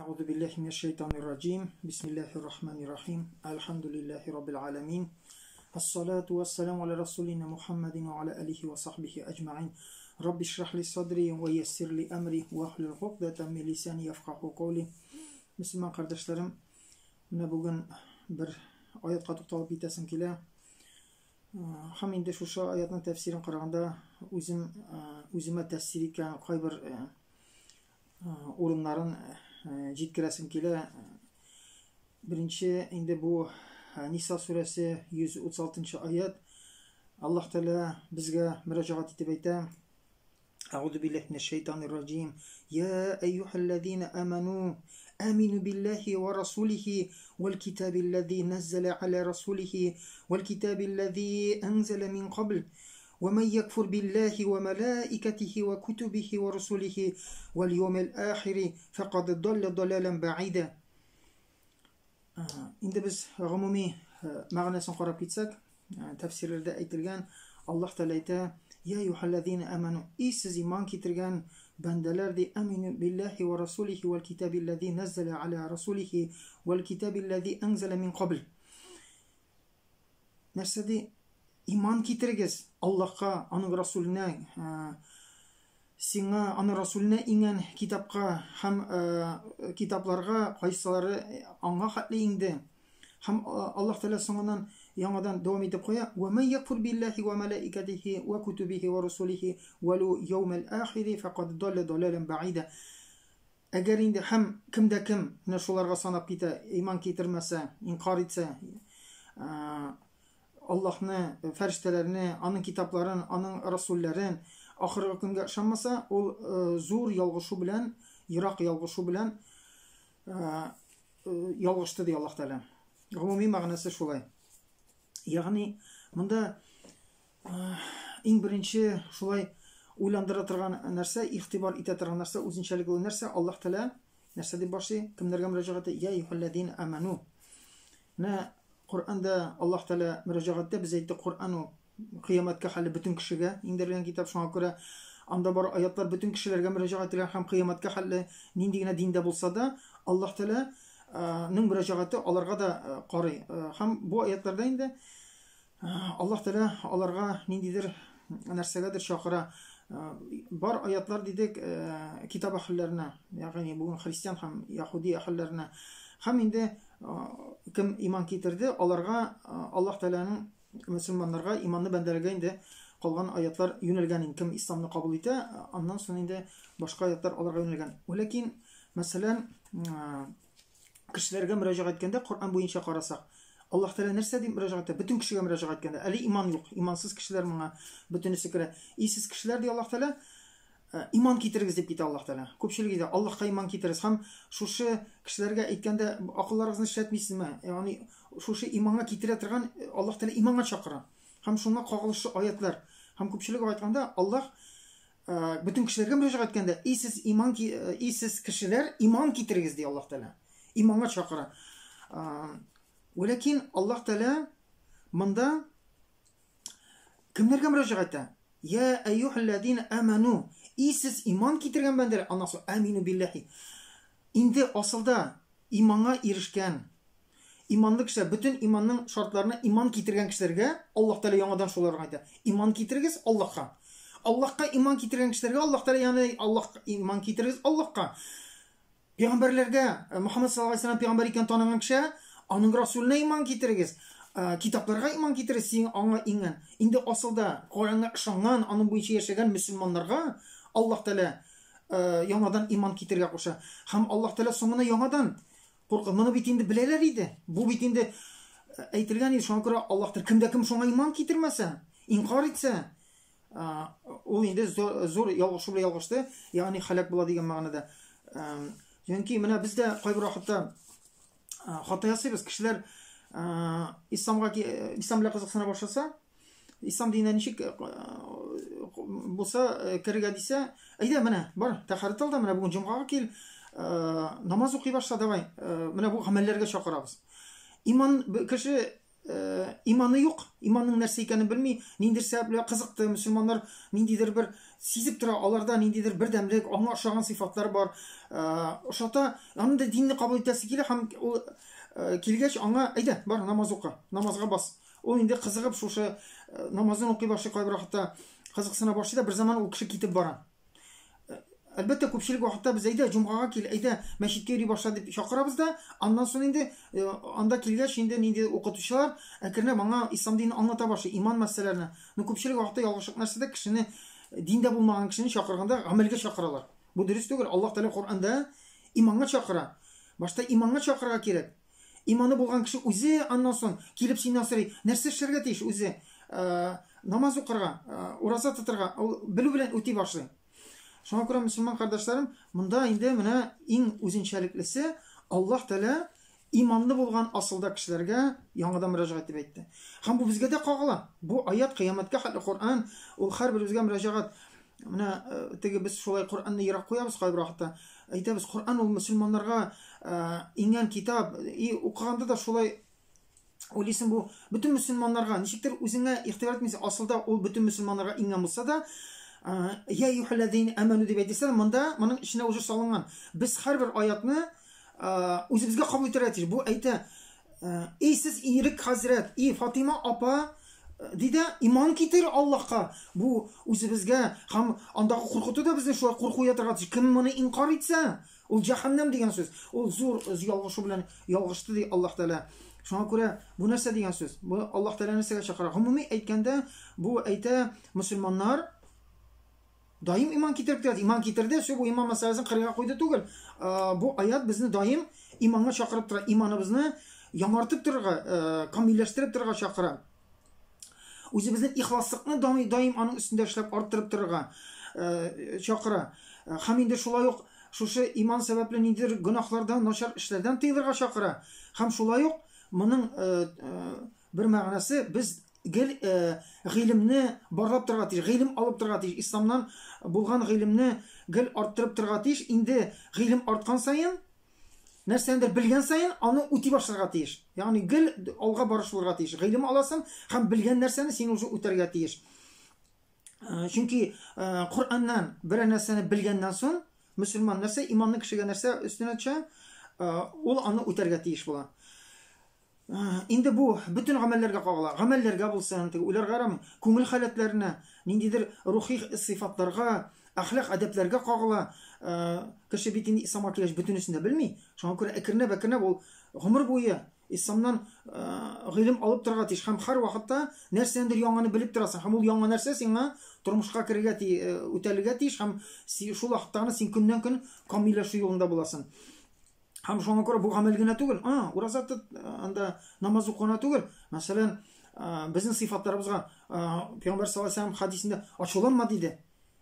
Әгъузу биллаһи минәш шайтанир раҗим. Бисмиллаһир рахманир рахим. Әлхәмдүлиллаһи раббил аламин. Ассалату вассаламу аля расулина Мухаммадин ва аля алихи ва сахбихи аҗмаин. Рабби шрах ли садри ва яссир ли амри вахлул угдатан мин лисани яфкаху каули. Мөселман кардәшләрем, менә бүген бер аятка тукталып китәсем килә. Һәм инде шушы аятның тәфсирен караганда үзем үземә тәэсир иткән кайбер урыннарын җиткерәсем килә. Беренче инде бу Ниса сүрәсе 136 аят. Аллаһ Тәгалә безгә мөрәҗәгать итеп әйтә. Әгъузу биллаһи минәш шайтанир раҗим. Я әйюһәлләзина аману амину биллаһи ва расулихи вал китабилләзи наззала аля расулихи вал китабилләзи анзала мин кабл. ومن يكفر بالله وملائكته وكتبه ورسله واليوم الآخر فقد ضل ضلالا بعيدا. Инде без гомуми мәгънәсен карап китсәк, тәфсирләрдә әйтелгән, Аллаһ Тәгалә әйтә: "Я юхаллазина аману, эй сез иман китергән бәндәләр, ди, амину биллаһи ва расулихи вал китабиллази наззала аля расулихи вал китабиллази анзала мин кабл." Нәрсә ди? Иман китерегез Аллаһка, аның Расуленә, сиңа, аның Расуленә иңгән китапка һәм китапларга, кайсылары аңа хәтле иңде. Һәм Аллаһ Тәгалә соңыннан яңадан дәвам итеп куя: "Ва ман якфур биллаһи ва малаикатихи ва кутубихи ва русулихи ва яумил ахири факад далла далалан баида." Әгәр инде һәм кем дә кем менә шуларга санап китә, иман китермәсә, инкар итсә, Аллаһны, фәрештәләрне, аның китапларын, аның расулләрен, ахыргы көнгә ышанмаса, ул зур ялгышу белән, ерак ялгышу белән ялгышты, ди Аллаһ Тәгалә. Гомуми мәгънәсе шулай. Ягъни монда иң беренче шулай уйландыра торган нәрсә, игътибар итә торган нәрсә, үзенчәлекле нәрсә, Аллаһ Тәгалә нәрсә дип башлый? Кемнәргә мөрәҗәгать итә? Я юхалләзина аману. Менә Коръәндә Аллаһ Тәгалә мөрәҗәгатьтә без әйттек, Коръән ул кыямәткә хәле бөтен кешегә иңдерелгән китап, шуңа күрә анда бар аятлар бөтен кешеләргә мөрәҗәгать ителгән һәм кыямәткә хәле нинди генә диндә булса да, Аллаһ Тәгалә ның мөрәҗәгате аларга да карый. Һәм бу аятларда инде Аллаһ Тәгалә аларга ниндидер нәрсәгәдер чакыра. Бар аятлар дидек китап әһелләренә, ягъни бүген христиан һәм яһүди әһелләренә. Һәм инде кем иман китерде, аларга Аллаһ Тәгаләнең мөселманнарга, иманлы бәндәләргә инде калган аятлар юнәлгән инде. Кем исламны кабул итә, аннан соң инде башка аятлар аларга юнәлгән. Ләкин, мәсәлән, кешеләргә мөрәҗәгать иткәндә, Коръән буенча карасак, Аллаһ Тәгалә нәрсә дип мөрәҗәгать итә? Бөтен кешегә мөрәҗәгать иткәндә, әле иман юк, имансыз кешеләр моңа бөтенесе керә. И сез кешеләр, ди Аллаһ Тәгалә, иман китерегез дип китә Аллаһ Тәгалә. Күпчелек әйтә, Аллаһка иман китерегез. Һәм шушы кешеләргә әйткәндә, акылларыгызны эшләтмисезме? Ягъни шушы иманга китерә торган Аллаһ Тәгалә иманга чакыра. Һәм шуңа кагылышлы аятлар. Һәм күпчелек әйткәндә, Аллаһ бөтен кешеләргә мөрәҗәгать иткәндә, "И сез иман, и сез кешеләр, иман китерегез", ди Аллаһ Тәгалә. Иманга чакыра. Вәләкин Аллаһ Тәгалә монда кемнәргә мөрәҗәгать итә? Я әйюһәлләзина аману. И сез иман китергән бәндәләр, аннан соң амину билләһи. Инде асылда иманга ирешкән иманлы кешеләр, бөтен иманның шартларына иман китергән кешеләргә Аллаһ Тәгалә яңадан шуларга әйтә. Иман китерегез Аллаһка. Аллаһка иман китергән кешеләргә Аллаһ Тәгалә яны Аллаһ иман китерегез Аллаһка. Пәйгамбәрләргә, Мөхәммәд саллаллаһу алейһи вәсәлләм пәйгамбәр икән таныган кеше, аның расулына иман китерегез. Китапларга иман китерегез, син аңа иңгән. Инде асылда Коръәнгә ышанган, аның буенча яшәгән мөселманнарга Аллаһ Тәгалә яңадан иман китерергә куша. Һәм Аллаһ Тәгалә соңына яңадан куркы. Моны бит инде беләләр иде. Бу бит инде әйтелгән иде. Шуңа күрә Аллаһ Тәгалә кемдә кем шуңа иман китермәсә, инкар итсә, ул инде зур ялгышу белән ялгышты, ягъни һәлак була дигән мәгънәдә. Чөнки менә без дә кайбер вакытта хата ясыйбыз. Кешеләр исламга ислам белән кызыксына башласа, ислам диненә ничек булса керергә дисә, әйдә менә бар, тәһарәт ал да, менә бүген җомгага кил, намаз укый башла, давай. Менә бу гамәлләргә чакырабыз. Иман кеше. иманы юк, иманның нәрсә икәнен белми, ниндидер сәбәпләр кызыкты, мөселманнар ниндидер бер сизеп тора, аларда ниндидер бердәмлек, аңа ошаган сыйфатлар бар, ошата, аның да динне кабул итәсе килә һәм ул килгәч аңа, әйдә, бар, намаз укы, намазга бас. Ул инде кызыгып шушы намазын укый башлый, кайбер вакытта кызыксына башлый да, бер заман ул кеше китеп бара. Әлбәттә, күпчелек вакытта без әйдә җомгага кил, әйдә мәчеткә йөри башла дип чакырабыз да, аннан соң инде анда килгәч инде нинди укытучылар әкренләп аңа ислам динен аңлата башлый, иман мәсьәләләрен. Но күпчелек вакытта ялгышлык нәрсәдә кешене диндә булмаган кешене чакырганда гамәлгә чакыралар. Бу дөрес түгел. Аллаһ Тәгалә Коръәндә иманга чакыра. Башта иманга чакырырга кирәк. Иманы булган кеше үзе аннан соң килеп синнән сорый, нәрсә эшләргә тиеш үзе? Намаз укырга, ураза тотырга, ул белү белән үти башлый. Шуңа күрә мөселман кардәшләрем, монда инде менә иң үзенчәлеклесе Аллаһ Тәгалә иманлы булган асылда кешеләргә яңадан мөрәҗәгать итеп әйтте. Һәм бу безгә дә кагыла. Бу аят кыямәткә хәтле Коръән, ул һәрберебезгә мөрәҗәгать. Менә теге без шулай Коръәнне ерак куябыз кайбер вакытта. Әйтәбез, Коръән ул мөселманнарга иңгән китап. И укыганда да шулай уйлыйсың, бу бөтен мөселманнарга, ничектер үзеңә игътибар итмисең, асылда ул бөтен мөселманнарга иңгән булса да, я әйюһәлләзина аману дип әйтелсә дә, монда моның эченә уже салынган. Без һәрбер аятны үзебезгә кабул итәргә тиеш. Бу әйтә, эй сез Ирек хәзрәт, и Фатима апа, ди дә, иман китер Аллаһка. Бу үзебезгә һәм андагы куркыту да безне шулай курку уятырга тиеш. Кем моны инкар итсә, ул җәһәннәм дигән сүз. Ул зур ялгышу белән ялгышты ди Аллаһ Тәгалә. Шуңа күрә бу нәрсә дигән сүз? Бу Аллаһ Тәгалә нәрсәгә чакыра? Гомуми әйткәндә, бу әйтә мөселманнар даим иман китереп тора. Иман китерде, все, бу иман мәсьәләсен кырыйга куйды түгел. Бу аят безне даим иманга чакырып тора, иманыбызны яңартып торырга, камилләштереп торырга чакыра. Үзебезнең ихласлыкны даим аның өстендә эшләп арттырып торырга чакыра. Һәм инде шулай ук шушы иман сәбәпле ниндидер гөнаһлардан, начар эшләрдән тыелырга чакыра. Һәм шулай ук моның бер мәгънәсе без гел гыйлемне барлап торырга тиеш, гыйлем алып торырга тиеш, исламнан булган гыйлемне гел арттырып торырга тиеш. Инде гыйлем арткан саен, нәрсәнедер белгән саен аны үти башларга тиеш. Ягъни гел алга барыш булырга тиеш. Гыйлем аласың һәм белгән нәрсәне син уже үтәргә тиеш. Чөнки Коръәннән берәр нәрсәне белгәннән соң, мөселман нәрсә, иманлы кешегә нәрсә өстенә төшә, ул аны үтәргә тиеш була. Инде бу бөтен гамәлләргә кагыла. Гамәлләргә булсын, теге уйларга ярамый. Күңел халәтләренә, ниндидер рухи сыйфатларга, әхлак, әдәпләргә кагыла. Кеше бит инде исламга килгәч бөтенесен дә белми. Шуңа күрә әкренләп-әкренләп ул гомер буе исламнан гыйлем алып торырга тиеш һәм һәр вакытта нәрсәнедер яңаны белеп торасың һәм ул яңа нәрсә сиңа тормышка керергә үтәлергә тиеш һәм шул вакытта гына син көннән-көн камилләшү юлында буласың. Һәм шуңа күрә бу гамәл генә түгел. А, ураза тот, анда намаз уку гына түгел. Мәсәлән, безнең сыйфатларыбызга Пәйгамбәр саллаллаһу алейһи ва сәлләм хадисендә ачуланма диде.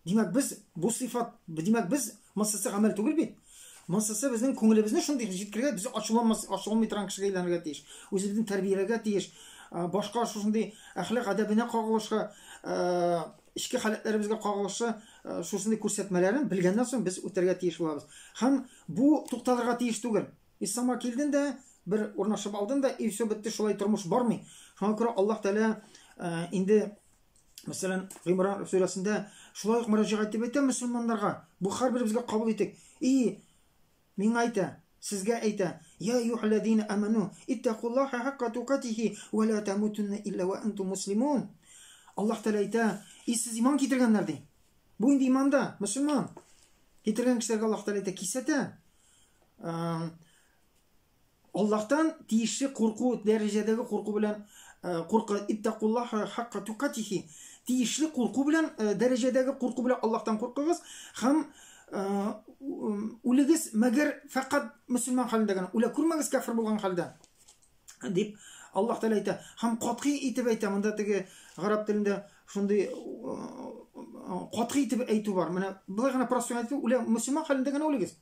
Димәк, без бу сыйфат, димәк, без монсысы гамәл түгел бит. Монсысы безнең күңелебезне шундый җиткергә, без ачуланмас, ачуланмый торган кешегә әйләнергә тиеш. Үзебезне тәрбияләргә тиеш. Башка шушындый әхлак әдәбенә кагылышлы, эчке халәтләребезгә кагылышлы шушындый күрсәтмәләрен белгәннән соң без үтәргә тиеш булабыз. Һәм бу тукталырга тиеш түгел. Исламга килдең дә, бер урнашып алдың да, и все бетте, шулай тормыш бармый. Шуңа күрә Аллаһ Тәгалә инде мәсәлән, Гыймран сүрәсендә шулай ук мөрәҗәгать итеп әйтә мөселманнарга. Бу һәрберебезгә кабул итик. И миңа әйтә, сезгә әйтә, Я әйюһәлләзина аману, иттакуллаһа хакка тукатихи ва ла тамутунна илля ва антум муслимун. Аллаһ Тәгалә әйтә, и сез иман китергәннәр ди. Бу инде иманда, мөселман. Китергән кешеләргә Аллаһ Тәгалә әйтә, кисәтә. Аллаһтан тиешле курку дәрәҗәдәге курку белән куркы иттакуллаһа хакка тукатихи. Тиешле курку белән дәрәҗәдәге курку белән Аллаһтан куркыгыз һәм үлегез мәгәр фәкать мөселман хәлендә генә. Үлә күрмәгез кәфер булган хәлдә. Дип Аллаһ Тәгалә әйтә. Һәм катгый итеп әйтә. Монда теге гарәп телендә шундый катгый итеп әйтү бар. Менә болай гына просто әйтү, үлә мөселман хәлендә генә үлегез.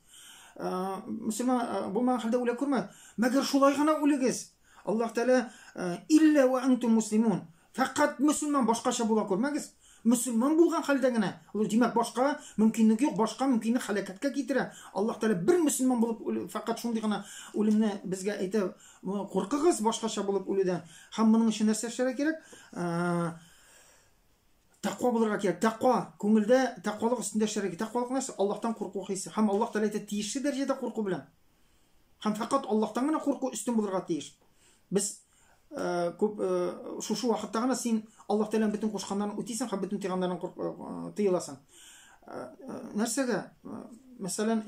Мөселман булмаган хәлдә үлә күрмә. Мәгәр шулай гына үлегез. Аллаһ Тәгалә илля ва антум муслимун. Фәкать мөселман башкача була күрмәгез. Мөселман булган хәлдә генә, ул димәк башка мөмкинлек юк, башка мөмкинлек һәлакәткә китерә. Аллаһ Тәгалә бер мөселман булып үлү, фәкать шундый гына үлемне безгә әйтә, куркыгыз башкача булып үлүдән. Һәм моның өчен нәрсә эшләргә кирәк? Тәкъва булырга кирәк. Тәкъва, күңелдә тәкъвалык өстендә эшләргә кирәк. Тәкъвалык нәрсә? Аллаһтан курку хисе. Һәм Аллаһ Тәгалә әйтә, тиешле дәрәҗәдә курку белән. Һәм фәкать Аллаһтан гына курку өстен булырга тиеш. Без э, күп э, шушы вакытта гына син Аллаһ Тәгаләнең бөтен кушканнарын үтисең һәм бөтен тыйганнарын э, тыеласың. Нәрсәгә? Мәсәлән,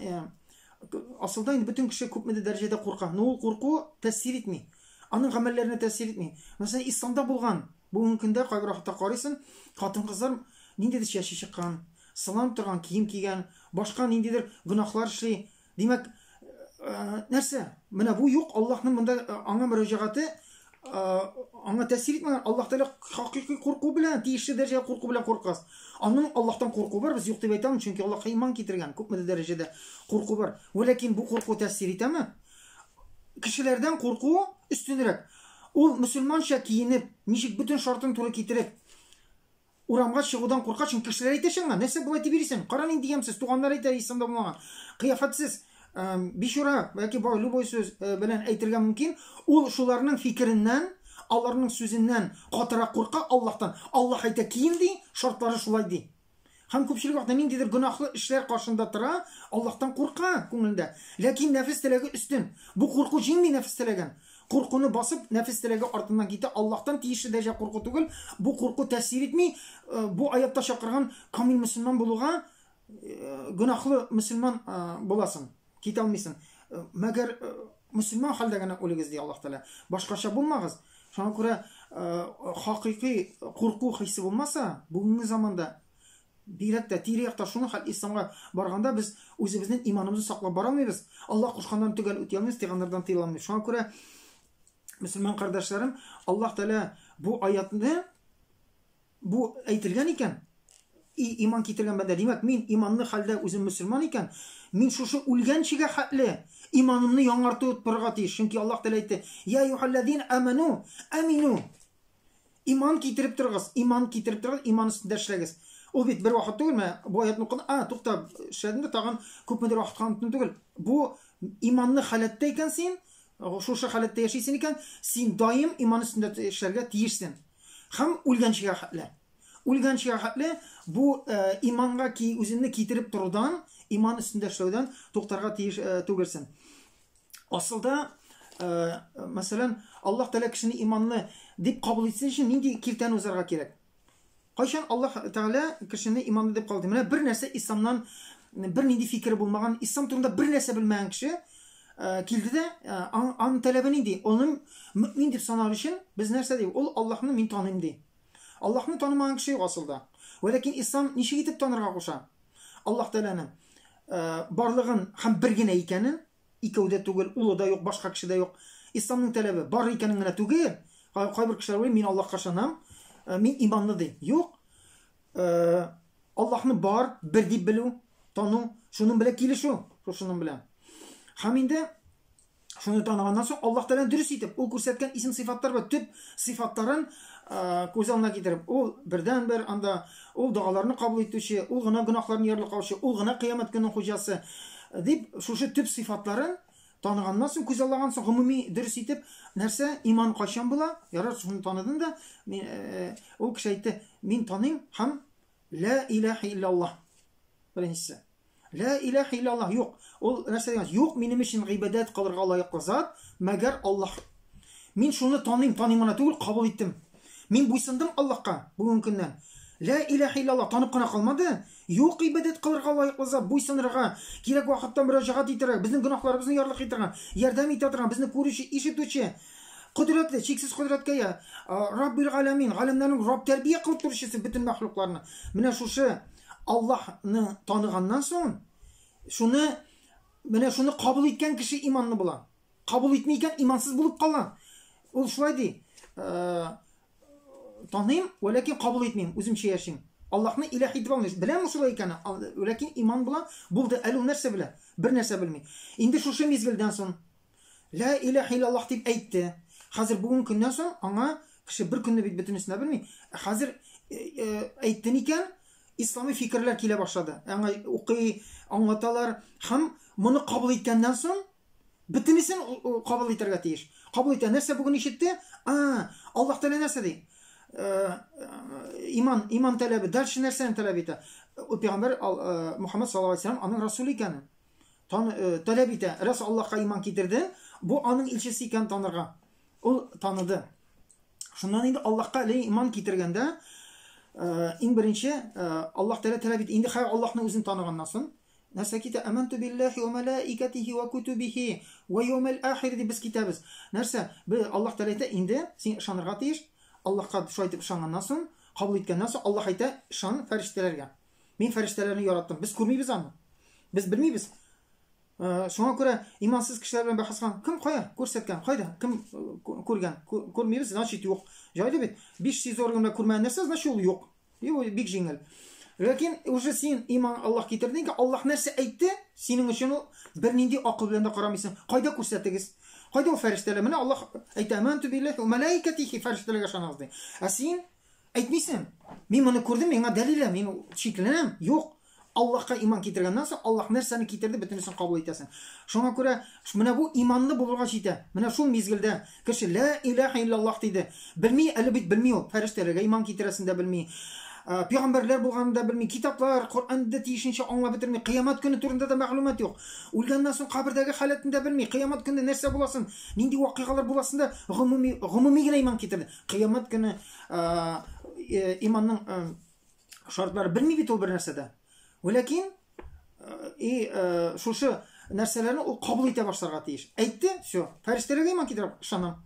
асылда инде бөтен кеше күпмедер дәрәҗәдә курка. Но ул курку тәэсир итми. Аның гамәлләренә тәэсир итми. Мәсәлән, исламда булган бүгенге көндә кайбер вакытта карыйсың, хатын-кызлар ниндидер чәче чыккан, сыланып торган кием кигән, башка ниндидер гөнаһлар эшли. Димәк, нәрсә? Менә бу юк, Аллаһның монда аңа мөрәҗәгате аңа тәэсир итмәгән. Аллаһ Тәгалә хакыйкый курку белән, тиешле дәрәҗәдә курку белән куркас. Аның Аллаһтан курку бар, без юк дип әйтә алмыйм, чөнки Аллаһка иман китергән, күпмедер дәрәҗәдә курку бар. Вәләкин бу курку тәэсир итәме? Кешеләрдән курку өстенрәк. Ул мөселманча киенеп, ничек бөтен шартын туры китереп, Урамга чыгудан курка, чөнки кешеләр әйтә чыңа, нәрсә болай дип йөрисең? Кара нинди ямьсез, туганнар әйтә, исламда булмаган. Кыяфәтсез, бичура, яки любой сүз белән әйтергә мөмкин. Ул шуларның фикереннән, аларның сүзеннән катырак курка Аллаһтан. Аллаһ әйтә, киен ди, шартлары шулай ди. Һәм күпчелек вакытта ниндидер гөнаһлы эшләр каршында тора, Аллаһтан курка күңелендә. Ләкин нәфес теләге өстен. Бу курку җиңми нәфес теләген. Куркуны басып, нәфес теләге артыннан китә, Аллаһтан тиешле дәрәҗә курку түгел, бу курку тәэсир итми, бу аятта чакырган камил мөселман булуга гөнаһлы мөселман буласың, китә алмыйсың. Мәгәр мөселман хәлдә генә үлегез, ди Аллаһ Тәгалә. Башкача булмагыз. Шуңа күрә хакыйкый курку хисе булмаса, бүгенге заманда Бигрәк тә тирә-якта шуның хәл исламга барганда без үзебезнең иманыбызны саклап бара алмыйбыз. Аллаһ кушканнарын төгәл үти алмыйбыз, тыйганнардан тыела алмыйбыз. Шуңа күрә мөселман кардәшләрем, Аллаһ Тәгалә бу аятны бу әйтелгән икән, и иман китергән бәндә, димәк, мин иманлы хәлдә үзем мөселман икән, мин шушы үлгәнчегә хәтле иманымны яңартып торырга тиеш. Чөнки Аллаһ Тәгалә әйтте: "Я юхаллазина аману, амину". Иман китереп торыгыз, иман китереп торыгыз, иман өстендә эшләгез. Ул бит бер вакыт түгел, менә бу аятны укыдым, а, тукта, эшләдем дә тагын күпмедер вакытка оныттым түгел. Бу иманлы халәттә икән син, шушы халәттә яшисең икән, син даим иман өстендә эшләргә тиешсең. Һәм үлгәнчегә хәтле. Үлгәнчегә хәтле бу э, иманга ки, үзеңне китереп торудан, иман өстендә эшләүдән туктарга тиеш э, түгелсең. Асылда, э, мәсәлән, Аллаһ Тәгалә кешене иманлы дип кабул итсен өчен нинди киртәне узарга кирәк? Кайчан Аллаһ Тәгалә кешене иманлы дип кабул итә? Менә бер нәрсә исламнан бер нинди фикере булмаган, ислам турында бер нәрсә белмәгән кеше э, килде дә, э, аның таләбе нинди? Оны мөмин дип санар өчен без нәрсә ди? Ул Аллаһны мин таныйм ди. Аллаһны танымаган кеше юк асылда. Вәләкин ислам ничек итеп танырга куша? Аллаһ Тәгаләнең барлыгын һәм бер генә икәнен, икәү дә түгел, улы да юк, башка кеше дә юк. Исламның таләбе бар икәнен генә түгел. Кайбер кешеләр уйлый, мин Аллаһка ышанам, мин иманлы ди. Юк. Аллаһны бар, бер дип белү, тану, шуның белән килешү, шушының белән. Һәм инде Шуны таныганнан соң Аллаһ Тәгаләне дөрес итеп, ул күрсәткән исем-сыйфатлар вә төп сыйфатларын күз алдына китереп, ул бердәнбер анда, ул догаларны кабул итүче, ул гына гөнаһларны ярлыкаучы, ул гына кыямәт көненең хуҗасы дип, шушы төп сыйфатларын таныганнан соң, күз аллаган соң, гомуми дөрес итеп, нәрсә, иман кайчан була? Ярар, шуны таныдым да, мин, ул кеше әйтте, мин таныйм һәм лә илаһа иллаллаһ. Беренчесе. Лә иләһә илляллаһ. Юк. Ул нәрсә дигән? Юк, минем өчен гыйбадәт кылырга лаеклы зат, мәгәр Аллаһ. Мин шуны таныйм, таныйм гына түгел, кабул иттем. Мин буйсындым Аллаһка бүгенге көннән. Лә иләһә илляллаһ танып кына калмады. Юк гыйбадәт кылырга лаеклы зат, буйсынырга, кирәк вакытта мөрәҗәгать итәргә, безнең гөнаһларыбызны ярлыкый торган, ярдәм итә торган, безне күрүче, ишетүче, кодрәтле, чиксез кодрәткә ия, Раббил галәмин, галәмнәрнең Рабб тәрбия кылып торучысы бөтен мәхлукларны. Менә шушы Аллаһны таныганнан соң, шуны менә шуны кабул иткән кеше иманлы була. Кабул итми икән, имансыз булып кала. Ул шулай ди. Э, таныйм, вәләкин кабул итмим, үземчә яшим. Аллаһны илаһ итеп алмыйм. Беләм шулай икәнен, ләкин иман була. Булды, әле ул нәрсә белә? Бер нәрсә белми. Инде шушы мизгелдән соң Лә илаһ иллаллаһ дип әйтте. Хәзер бүген көннән соң аңа кеше бер көнне бит бөтенесен дә белми. Хәзер әйтте икән, ислами фикерләр килә башлады. Аңа укый, аңлаталар һәм моны кабул иткәннән соң бөтенесен кабул итәргә тиеш. Кабул итә. Нәрсә бүген ишетте? А, Аллаһ Тәгалә нәрсә ди? Иман, иман таләбе. Дальше нәрсәне таләп итә? Пәйгамбәр Мухаммад саллаллаһу алейһи вәсәлләм аның расул икәнен таләп итә. Раз Аллаһка иман китерде, бу аның илчесе икәнен танырга. Ул таныды. Шуннан инде Аллаһка әле иман китергәндә, иң беренче Аллаһ Тәгалә таләп итә. Инде хәзер Аллаһны үзен таныганнан соң, нәрсә китә? Аманту биллахи ва малаикатихи ва кутубихи ва яумил ахир дип без китәбез. Нәрсә? Без Аллаһ Тәгалә әйтә, инде син ышанырга тиеш. Аллаһка шулай итеп ышанганнан соң, кабул иткәннән соң Аллаһ әйтә, ышан фәрештәләргә. Мин фәрештәләрне яраттым. Без күрмибез аны. Без белмибез. Шуңа күрә имансыз кешеләр белән бәхәс кылган кем кая күрсәткән, кайда, кем күргән, күрмибез, значит юк. Җайлы бит. Биш сиз орган белән күрмәгән нәрсә, значит ул юк. Юк, бик җиңел. Ләкин уже син иман Аллаһ китердең икән, Аллаһ нәрсә әйтте, синең өчен ул бернинди акыл белән дә карамыйсың. Кайда күрсәтегез? Кайда ул фәрештәләр? Менә Аллаһ әйтә, "Аманту биллаһи ва малаикатихи" фәрештәләргә ышанагыз ди. Ә син әйтмисең. Мин моны күрдем, миңа дәлиле, мин шикләнәм. Юк. Аллаһка иман китергәннән соң, Аллаһ нәрсәне китерде, бөтенесен кабул итәсең. Шуңа күрә менә бу иманлы булырга җитә. Менә шул мизгелдә кеше лә илаһа иллаллаһ диде. Белми, әле бит белми ул. Фәрештәләргә иман китерәсен дә белми. Пәйгамбәрләр булганын да белми. Китаплар, Коръәнне дә тиешенчә аңлап бетерми. Кыямәт көне турында да мәгълүмат юк. Үлгәннән соң кабердәге халәтен дә белми. Кыямәт көнендә нәрсә буласын, нинди вакыйгалар буласын да гомуми, гомуми генә иман китерде. Кыямәт көне иманның шартлары белми бит ул бер нәрсә дә. Вәләкин и шушы нәрсәләрне ул кабул итә башларга тиеш. Әйтте, все, фәрештәләргә иман китереп ышанам.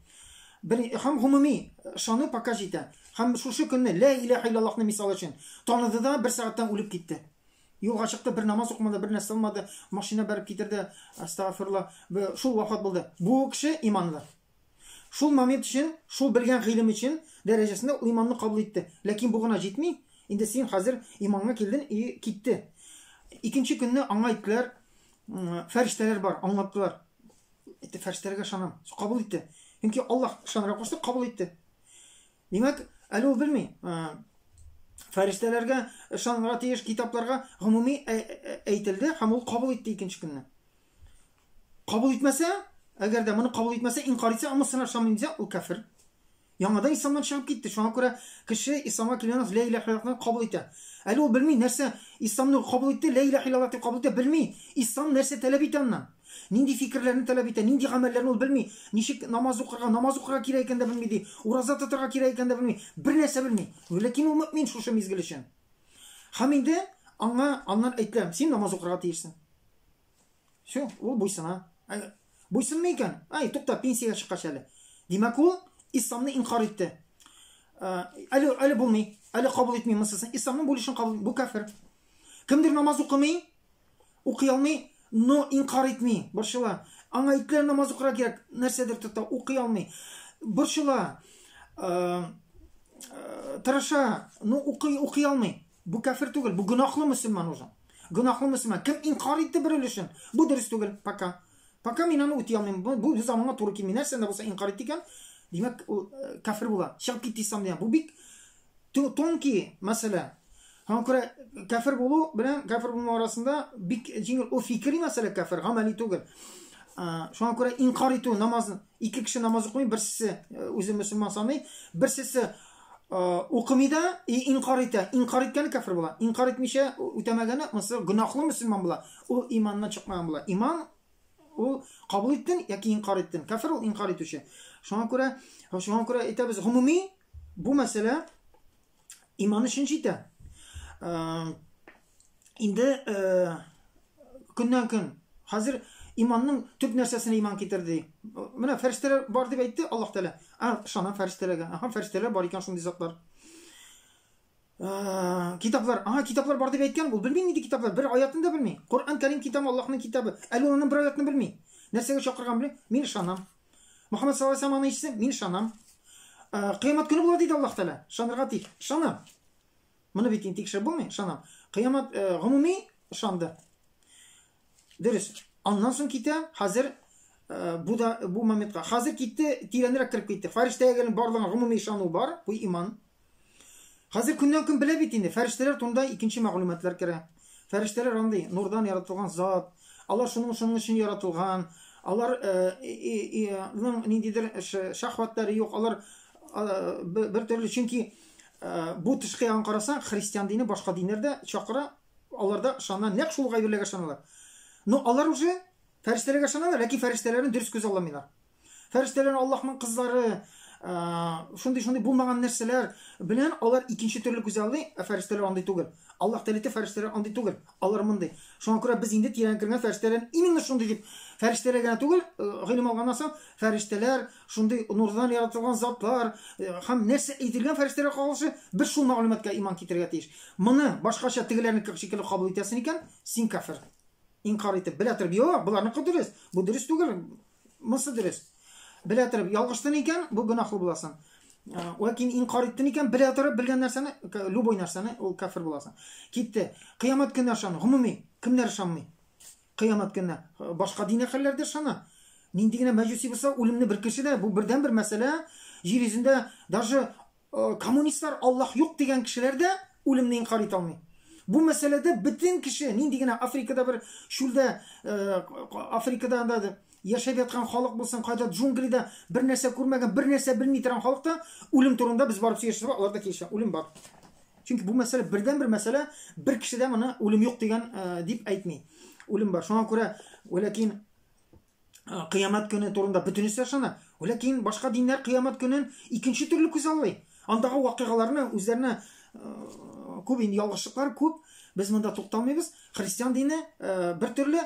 Бер һәм гомуми ышану пока җитә. Һәм шушы көнне лә илаһа иллаллаһны мисал өчен таныды да бер сәгатьтән үлеп китте. Юлга чыкты, бер намаз укымады, бер нәрсә алмады, машина бәреп китерде, астагфирулла, шул вафат булды. Бу кеше иманлы. Шул момент өчен, шул белгән гыйлем өчен дәрәҗәсендә ул иманны кабул итте. Ләкин бу гына җитми. Инде син хәзер иманга килдең и китте. Икенче көнне аңа әйттеләр, фәрештәләр бар, аңлаттылар. Әйтте, фәрештәләргә ышанам. Кабул итте. Чөнки Аллаһ ышанырга кушты, кабул итте. Димәк, әле ул белми. Фәрештәләргә ышанырга тиеш, китапларга гомуми әйтелде һәм ул кабул итте икенче көнне. Кабул итмәсә, әгәр дә моны кабул итмәсә, инкар итсә, анысына ышанмыйм дисә, ул кафир. Яңадан исламнан чыгып китте. Шуңа күрә кеше исламга килгәннән соң лә илаһ иллаллаһны кабул итә. Әле ул белми нәрсә исламны кабул итте, лә илаһ иллаллаһ дип кабул итә, белми. Ислам нәрсә таләп итә аннан. Нинди фикерләрне таләп итә, нинди гамәлләрне ул белми. Ничек намаз укырга, намаз укырга кирәк икәнен дә белми ди. Ураза тотарга кирәк икәнен дә белми. Бер нәрсә белми. Ләкин ул мөэмин шушы мизгел өчен. Һәм инде аңа аннан әйтелә, син намаз укырга тиешсең. Все, ул буйсына. Буйсынмый икән, ай, тукта, пенсиягә чыккач әле. Димәк, ул исламны инкар итте. Әле, әле булмый, әле кабул итми монсысын. Исламның бу өлешен кабул, бу кафир. Кемдер намаз укымый, укый алмый, но инкар итми, борчыла. Аңа әйттеләр намаз укырга кирәк, нәрсәдер тота, укый алмый. Борчыла, тырыша, но укый, укый алмый. Бу кафир түгел, бу гөнаһлы мөселман уже. Гөнаһлы мөселман. Кем инкар итте бер өлешен? Бу дөрес түгел, пока. Пока мин аны үти алмыйм. Бу, бу заманга туры килми. Нәрсә дә булса инкар итте икән, димәк, ул э, кафир була. Чыгып китте ислам дигән. Бу бик тонкий мәсьәлә. Һәм күрә кафир булу белән кафир булмау арасында бик җиңел. Ул фикри мәсьәлә кафир, гамәли түгел. Шуңа күрә инкар итү намазын ике кеше намаз укымый, берсе э, үзе мөселман саный, берсесе укымый да и инкар итә. Инкар иткәне кафир була. Инкар итмичә үтәмәгәне монысы гөнаһлы мөселман була. Ул иманнан чыкмаган була. Иман ул кабул иттен яки инкар иттен. Кафир ул инкар итүче. Шуңа күрә, шуңа күрә әйтәбез, гомуми бу мәсьәлә иман өчен җитә. Инде көннән көн хәзер иманның төп нәрсәсенә иман китерде. Менә фәрештәләр бар дип әйтте Аллаһ Тәгалә. А, ышанам фәрештәләргә. Аһа, фәрештәләр бар икән шундый затлар. Китаплар, ага, китаплар бар дип әйткән, ул белми нинди китаплар, бер аятын да белми. Коръән Кәрим китабы Аллаһның китабы. Әле ул аның бер аятын белми. Нәрсәгә чакырган белми. Мин ышанам. Мөхәммәд саллаллаһу алейһи ва сәлләм аны ишетсен, мин ышанам. Кыямәт көне була диде Аллаһ Тәгалә. Ышанырга тиеш. Ышанам. Моны бит инде тикшереп булмый, ышанам. Кыямәт гомуми ышанды. Дөрес. Аннан соң китә, хәзер бу да бу моментка. Хәзер китте, тирәнрәк кереп китте. Фәрештәгә барлыгына гомуми ышану бар, бу иман. Хәзер көннән көн белә бит инде, фәрештәләр турында икенче мәгълүматлар керә. Фәрештәләр андый нурдан яратылган зат, алар шуның шуның өчен яратылган, алар ның ниндидер шәһвәтләре юк, алар бер төрле, чөнки бу тышкы ягын карасаң, христиан дине башка диннәр дә чакыра, алар да ышана, нәкъ шул гайберләргә ышаналар. Но алар уже фәрештәләргә ышаналар, ләкин фәрештәләрне дөрес күз алламыйлар. Фәрештәләр Аллаһның кызлары, шундый-шундый булмаган нәрсәләр белән алар икенче төрле күзаллый, ә фәрештәләр андый түгел. Аллаһ Тәгалә әйтә, фәрештәләр андый түгел, алар мондый. Шуңа күрә без инде тирән кергән фәрештәләр именно шундый дип, фәрештәләр генә түгел, гыйлем алганнан соң фәрештәләр шундый нурдан яратылган затлар һәм нәрсә әйтелгән фәрештәләр кагылышы, без шул мәгълүматка иман китерергә тиеш. Моны башкача тегеләрнеке шикелле кабул итәсең икән, син кафир. Инкар итеп, белә торып, юк, боларныкы дөрес, бу дөрес түгел, монысы дөрес. Белә торып, ялгыштың икән, бу гөнаһлы буласың. Ләкин инкар иттең икән, белә торып, белгән нәрсәне, любой нәрсәне, ул кафир буласың. Китте. Кыямәт көненә ышану. Гомуми, кемнәр ышанмый? Кыямәт көненә. Башка дин әһелләре дә ышана. Нинди генә мәҗүси булса, үлемне бер кеше дә, бу бердәнбер мәсьәлә. Җир йөзендә даже Коммунистлар Аллаһ юк дигән кешеләр дә үлемне инкарь итә алмый. Бу мәсьәләдә бөтен кеше, нинди генә Африкада бер чүлдә, Африкада анда яшәп яткан халык булсын, кайда джунглида бер нәрсә күрмәгән, бер нәрсә белми торган халык та үлем турында без барып сөйләшсәк, алар да килешә, үлем бар. Чөнки бу мәсьәлә бердән-бер мәсьәлә, бер кеше дә моны үлем юк дигән дип әйтми. Үлем бар. Шуңа күрә, вәләкин кыямәт көне турында бөтенесе ышана. Ләкин башка диннәр кыямәт көнен икенче төрле күзаллый. Андагы вакыйгаларны үзләренә күп инде ялгышлыклар күп. Без монда тукталмыйбыз. Христиан дине бер төрле,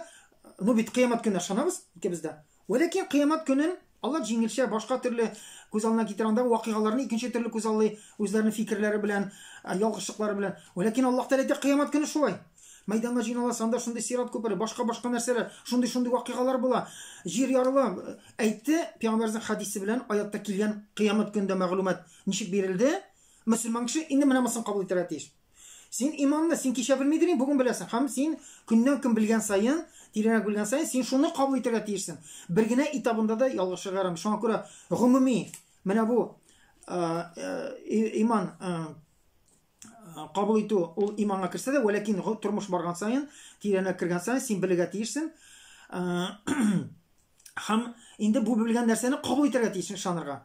ну бит кыямәт көненә ышанабыз икебез дә. Ләкин кыямәт көнен алар җиңелчә башка төрле күз алдына китерә, андагы вакыйгаларны икенче төрле күзаллый, үзләренең фикерләре белән, ялгышлыклары белән. Ләкин Аллаһ Тәгалә әйтә, кыямәт көне шулай. Мәйданга җыйналасың, анда шундый сират күпере, башка-башка нәрсәләр, шундый-шундый вакыйгалар була. Җир ярыла. Әйтте, пәйгамбәребезнең хәдисе белән аятта килгән кыямәт көнендә мәгълүмат ничек бирелде? Мөселман кеше инде менә монысын кабул итәргә тиеш. Син иманлы, син кичә белмидер идең, бүген беләсең. Һәм син көннән-көн белгән саен, тирәнрәк белгән саен, син шуны кабул итәргә тиешсең. Бер генә этабында да ялгышырга ярамый. Шуңа күрә гомуми менә бу иман кабул итү ул иманга керсә дә, вәләкин тормыш барган саен, тирәнрәк кергән саен син белергә тиешсең. Һәм инде бу белгән нәрсәне кабул итәргә тиешсең, ышанырга.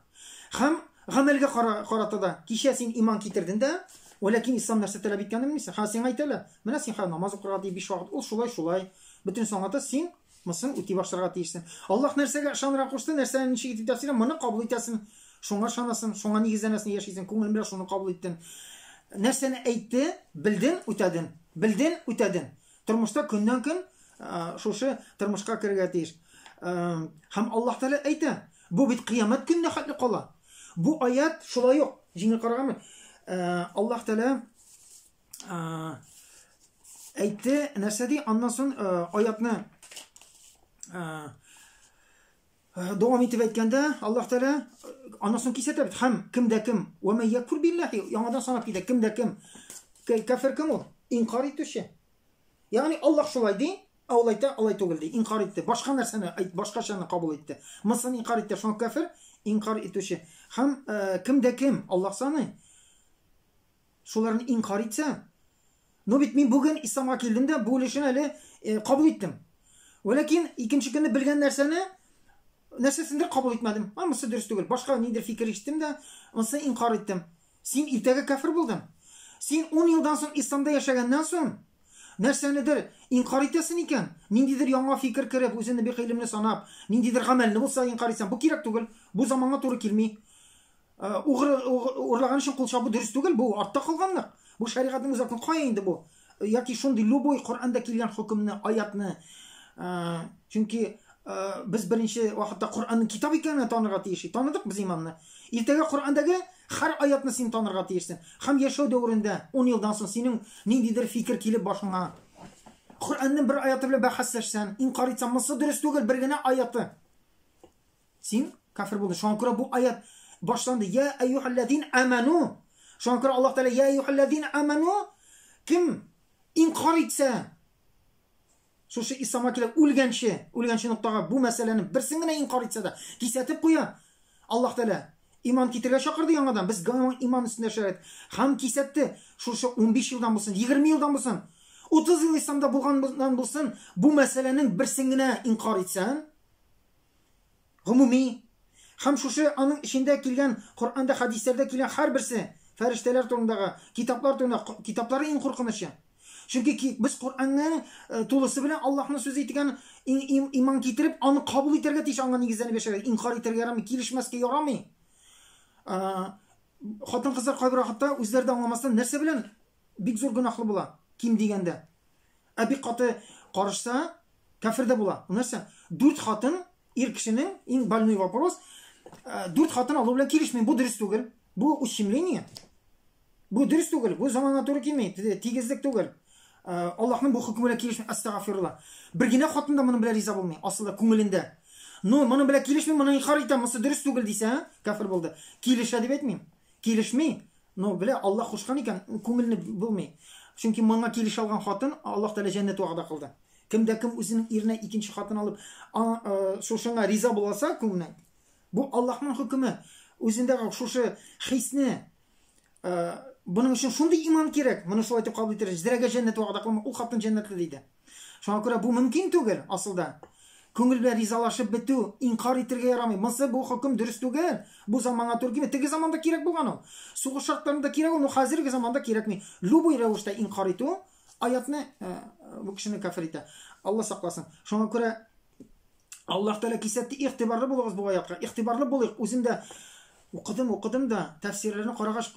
Һәм гамәлгә карата да, кичә син иман китердең дә, вәләкин ислам нәрсә таләп иткәнен белмисең. Һәм сиңа әйтәләр, менә син хәзер намаз укырга тиеш биш вакыт, ул шулай, шулай. Бөтенесен аңлата, син Монысын үти башларга тиешсең. Аллаһ нәрсәгә ышанырга кушты, нәрсәне ничек итеп тәфсир, моны кабул итәсең, шуңа ышанасың, шуңа нигезләнәсең, яшисең, күңелең белән шуны кабул иттең. Нәрсәне әйтте, белдең, үтәдең. Белдең, үтәдең. Тормышта көннән-көн шушы тормышка керергә тиеш. Һәм Аллаһ Тәгалә әйтә, бу бит кыямәт көненә хәтле кала. Бу аят шулай ук җиңел караганмы? Аллаһ Тәгалә әйтте, нәрсә ди, аннан соң аятны дәвам итеп әйткәндә, Аллаһ Тәгалә аннан соң кисәтә бит, һәм кем дә кем, ва мә якфур биллахи, яңадан санап китә, кем дә кем. Кафир кем ул? Инкар итүче. Ягъни Аллаһ шулай ди, ә ул әйтә, алай түгел ди, инкар итте, башка нәрсәне, башкачаны кабул итте. Монысын инкар итте, шуңа кафир, инкар итүче. Һәм кем дә кем, Аллаһ саный, Шуларны инкар итсә, ну бит мин бүген исламга килдем дә, бу өлешен әле э, кабул иттем. Вәләкин икенче көнне белгән нәрсәне нәрсәсендер кабул итмәдем. А, монысы дөрес түгел. Башка ниндидер фикер ишеттем дә, монысы инкар иттем. Син иртәгә кафир булдың. Син 10 елдан соң исламда яшәгәннән соң нәрсәнедер инкар итәсең икән, ниндидер яңа фикер кереп, үзеңне бик гыйлемле санап, ниндидер гамәлне булса инкар итсәң, бу кирәк түгел. Бу заманга туры килми. Э, угры урлаган өчен кул чабу дөрес түгел, бу артта калганлык. Бу шәригатьнең үз артын кая инде бу? Яки шундый любой Коръәндә килгән хөкемне, аятны, э, чөнки э, без беренче вакытта Коръәннең китап икәнен танырга тиеш. Таныдык без иманны. Иртәгә Коръәндәге һәр аятны син танырга тиешсең. Һәм яшәү дәверендә 10 елдан соң синең ниндидер фикер килеп башыңа. Коръәннең бер аяты белән бәхәсләшсәң, инкар итсәң, монысы дөрес түгел, бер генә аяты. Син кафир булдың. Шуңа күрә бу аят башланды. Я әйюхәлләзин аману. Шуңа күрә Аллаһ Тәгалә я әйюхәлләзин аману кем инкар итсә, шушы исламга килеп үлгәнче, үлгәнче ноктага бу мәсьәләне берсен генә инкар итсә дә, кисәтеп куя Аллаһ Тәгалә. Иман китерергә чакырды яңадан. Без иман өстендә шәрәт. Һәм кисәтте, шушы 15 елдан булсын, 20 елдан булсын, 30 ел исламда булганнан булсын, бу мәсьәләнең берсен генә инкар итсәң, гомуми һәм шушы аның эчендә килгән Коръәндә, хәдисләрдә килгән һәрберсе фәрештәләр турындагы, китаплар турында, китаплары иң куркынычы. Чөнки без Коръәнне тулысы белән Аллаһның сүзе итгән иман китереп, аны кабул итәргә тиеш, аңа нигезләнеп яшәргә, инкар итәргә ярамый, килешмәскә ярамый. Хатын-кызлар кайбер вакытта үзләре дә аңламастан нәрсә белән бик зур гөнаһлы була, ким дигәндә. Ә бик каты карышса, кәфер дә була. Бу нәрсә? Дүрт хатын ир кешенең иң больной вопрос, дүрт хатын алу белән килешмим, бу дөрес түгел. Бу ущемление. Бу дөрес түгел, бу заманга туры килми, тигезлек түгел. Аллаһның бу хөкеме белән килешми, астагфирулла. Бер генә хатын да моның белән риза булмый, асылда күңелендә. Но моның белән килешми, моны инкар итә, монысы дөрес түгел дисә, кафир булды. Килешә дип әйтмим. Килешми, но белә Аллаһ кушкан икән, күңелне булмый. Чөнки моңа килешә алган хатын Аллаһ Тәгалә җәннәт вәгъдә кылды. Кемдә кем үзенең иренә икенче хатын алып, шушыңа риза булса күңелнең, бу Аллаһның хөкеме. Үзендә шушы хисне Моның өчен шундый иман кирәк, моны шулай итеп кабул итәргә, зрәгә җәннәт вәгъдә кылма, ул хатын җәннәтле диде. Шуңа күрә бу мөмкин түгел асылда. Күңел белән ризалашып бетү, инкар итәргә ярамый. Монысы бу хөкем дөрес түгел. Бу заманга туры килми. Теге заманда кирәк булган ул. Сугыш шартларында кирәк ул, но хәзерге заманда кирәкми. Любой рәвештә инкар итү аятны бу кешене кафир итә. Алла сакласын. Шуңа күрә Аллаһ Тәгалә кисәтте, игътибарлы булыгыз бу аятка. Игътибарлы булыйк. Үзем дә укыдым, укыдым да, тәфсирләрне карагач,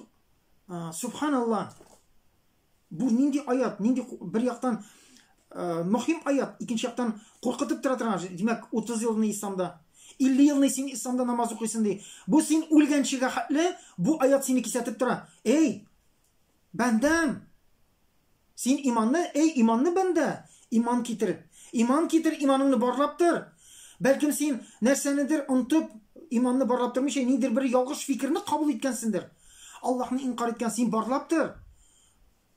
субханалла. Бу нинди аят, нинди бер яктан мөһим аят, икенче яктан куркытып тора торган. Димәк, 30 елны исламда, 50 елны син исламда намаз укыйсың ди. Бу син үлгәнчегә хәтле бу аят сине кисәтеп тора. Эй, бәндәм, Син иманны, эй, иманны бәндә, иман китер. Иман китер, иманыңны барлап тор. Бәлкем син нәрсәнедер онытып, иманны барлап тормыйча, ниндидер бер ялгыш фикерне кабул иткәнсеңдер. Аллаһны инкар иткән, син барлап тор.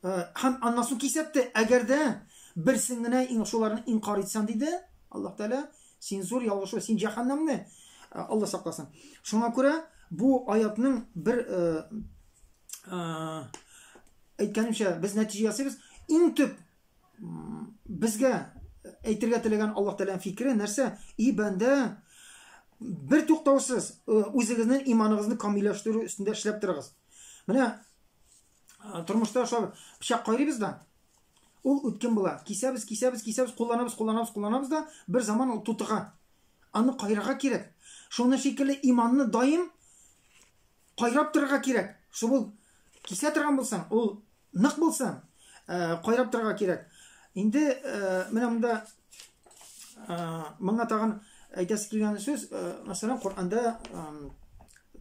Һәм аннан соң кисәтте, әгәр дә берсен генә шуларны инкар итсәң, диде Аллаһ Тәгалә, син зур ялгыш, син җәһәннәмне, Алла сакласын. Шуңа күрә бу аятның бер әйткәнемчә, без нәтиҗә ясыйбыз. Иң төп безгә әйтергә теләгән Аллаһ Тәгаләнең фикере нәрсә? И бәндә, бер туктаусыз үзегезнең иманыгызны камилләштерү өстендә эшләп торыгыз. Менә тормышта шул пычак кайрыйбыз да, ул үткен була. Кисәбез, кисәбез, кисәбез, кулланабыз, кулланабыз, кулланабыз да, бер заман ул тутыга. Аны кайрарга кирәк. Шуны шикелле иманны даим Кайрап торырга кирәк. Шул ул кисә торган булсаң, ул нык булсын, кайрап торырга кирәк. Инде менә монда моңа тагын әйтәсе килгән сүз, мәсәлән, Коръәндә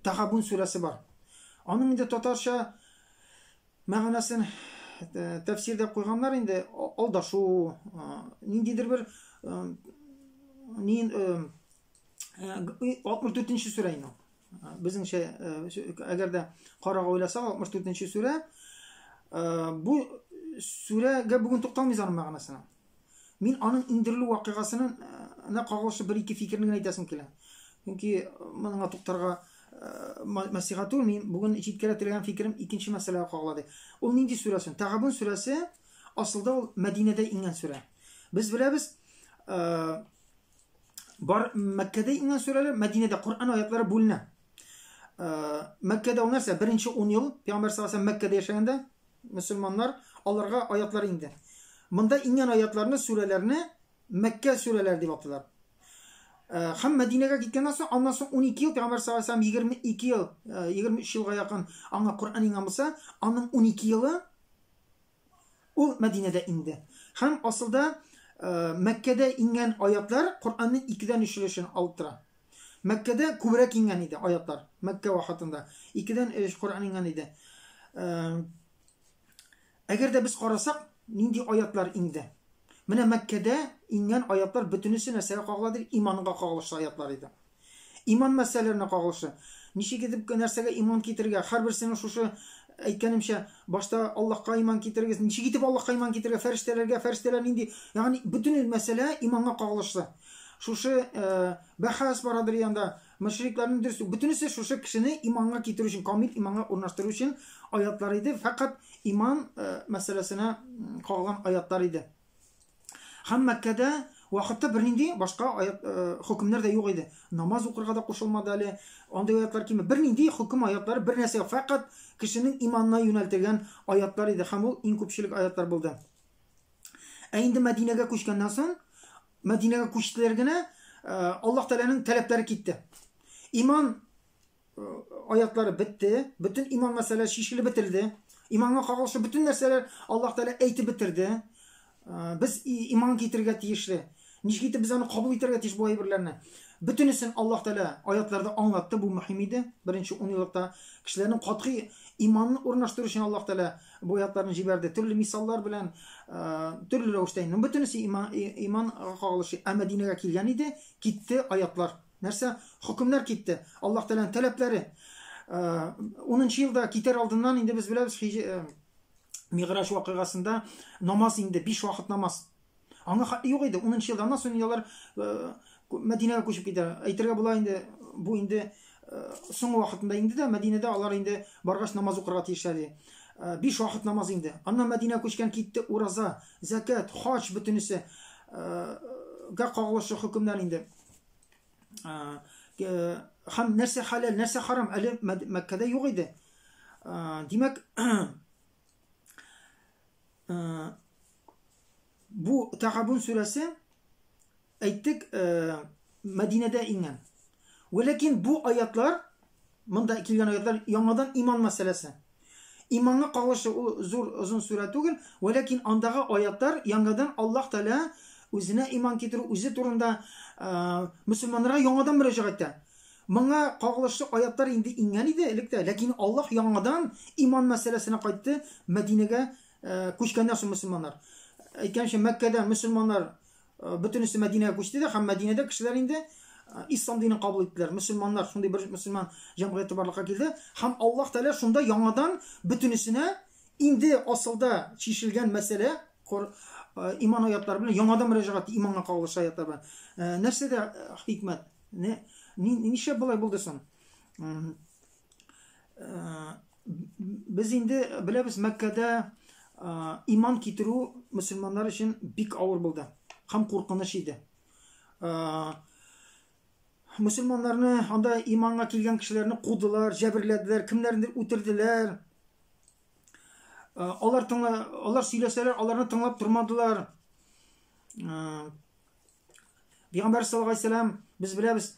Тахабун сүрәсе бар. Аның инде татарча мәгънәсен тәфсирдә куйганнар инде алдашу, ниндидер бер ни 64 нче сүрә инде ул. Безнеңчә, әгәр дә карага уйласак, 64 нче сүрә бу сүрәгә бүген тукталмыйбыз аның мәгънәсенә. Мин аның индерелү вакыйгасына кагылышлы бер-ике фикерне генә әйтәсем килә. Чөнки моңа туктарга мәсиха түгел, мин бүген җиткерә теләгән фикерем икенче мәсьәләгә кагыла ди. Ул нинди сүрә соң? Тагабун сүрәсе асылда ул Мәдинәдә иңгән сүрә. Без беләбез, Бар Мәккәдә иңгән сүрәләр, Мәдинәдә Коръән аятлары бүленә. Мәккәдә ул нәрсә? Беренче 10 ел Пәйгамбәр саллаллаһу алейһи Мәккәдә яшәгәндә мөселманнар аларга аятлар иңде. Монда иңгән аятларны, сүрәләрне Мәккә сүрәләре дип атыйлар. Һәм Мәдинәгә киткәннән соң, аннан соң 12 ел Пәйгамбәр саллаллаһу алейһи 22 ел, 23 елга якын аңа Коръән иңгән булса, аның 12 елы Ул Мәдинәдә иңде. Һәм асылда Мәккәдә иңгән аятлар Коръәннең икедән өч өлешен алып тора. Мәккәдә күбрәк иңгән иде аятлар. Мәккә вакытында икедән өч Коръән иңгән иде. Әгәр дә без карасак, нинди аятлар иңде? Менә Мәккәдә иңгән аятлар бөтенесе нәрсәгә кагыла дип, иманга кагылышлы аятлар иде. Иман мәсьәләләренә кагылышлы. Ничек итеп нәрсәгә иман китерергә? Һәрберсенең шушы әйткәнемчә, башта Аллаһка иман китерегез. Ничек итеп Аллаһка иман китерергә? Фәрештәләргә, фәрештәләр нинди? Ягъни бөтен мәсьәлә иманга кагылышлы. шушы бәхәс барадыр янда, мөшрикләрнең дөрес, бөтенесе шушы кешене иманга китерү өчен, камил иманга урнаштыру өчен аятлар иде. Фәкать иман мәсьәләсенә кагылган аятлар иде. Һәм Мәккәдә вакытта бернинди башка аят, хөкемнәр дә юк иде. Намаз укырга да кушылмады әле, андый аятлар килмәде. Бернинди хөкем аятлары, бер нәрсә юк. Фәкать кешенең иманына юнәлтелгән аятлар иде һәм ул иң күпчелек аятлар булды. Ә инде Мәдинәгә күчкәннән соң, Мәдинәгә күчтеләр генә, Аллаһ Тәгаләнең таләпләре китте. Иман аятлары бетте, бөтен иман мәсьәләре чишелеп бетерде. Иманга кагылышлы бөтен нәрсәләр Аллаһ Тәгалә әйтеп бетерде. Без иман китерергә тиешле. Ничек итеп без аны кабул итәргә тиеш бу әйберләрне? Бөтенесен Аллаһ Тәгалә аятларда аңлатты, бу мөһим иде. Беренче ун еллыкта кешеләрнең катгый иманын урнаштыру өчен Аллаһ Тәгалә бу аятларны җибәрде. Төрле мисаллар белән, төрле рәвештә. Бөтенесе иман, иманга кагылышлы. Ә Мәдинәгә килгән иде, китте аятлар. Нәрсә? Хөкемнәр китте. Аллаһ Тәгаләнең таләпләре. 10 елда китәр алдыннан инде без беләбез Миграҗ вакыйгасында намаз инде, 5 вакыт намаз. Аңа хәтле юк иде. 10 елдан соң инде алар Мәдинәгә күчеп китә. Әйтергә була инде, бу инде соңгы вакытында инде дә Мәдинәдә алар инде баргач намаз укырга тиешләр иде. 5 вакыт намаз инде. Аннан Мәдинәгә күчкән китте ураза, зәкят, хаҗ бөтенесе гә кагылышлы хөкемнәр инде. Һәм нәрсә хәләл, нәрсә харам әле Мәккәдә юк иде. Димәк, бу Тагабун сүрәсе әйттек, Мәдинәдә иңгән. Вәләкин бу аятлар, монда килгән аятлар яңадан иман мәсьәләсе. Иманга кагылышы ул зур озын сүрә түгел, вәләкин андагы аятлар яңадан Аллаһ Тәгалә үзенә иман китерү, үзе турында мөселманнарга яңадан мөрәҗәгать итә. Моңа кагылышлы аятлар инде иңгән иде элек тә, ләкин Аллаһ яңадан иман мәсьәләсенә кайтты Мәдинәгә күчкәннән соң мөселманнар. Әйткәнчә, Мәккәдә мөселманнар бөтенесе Мәдинәгә күчте дә һәм Мәдинәдә кешеләр инде ислам динен кабул иттеләр. Мөселманнар, шундый бер мөселман җәмгыяте барлыкка килде һәм Аллаһ Тәгалә шунда яңадан бөтенесенә инде асылда чишелгән мәсьәлә иман аятлары белән яңадан мөрәҗәгать иманга кагылышлы аятлар белән. Нәрсәдә хикмәт? Нишләп болай булды соң? Без инде беләбез, Мәккәдә иман китерү мөселманнар өчен бик авыр булды һәм куркыныч иде. Мөселманнарны анда иманга килгән кешеләрне кудылар, җәберләделәр, кемнәрнедер үтерделәр. Алар тыңла, алар сөйләсәләр, аларны тыңлап тормадылар. Пәйгамбәр саллаллаһу алейһи вәсәлләм, без беләбез,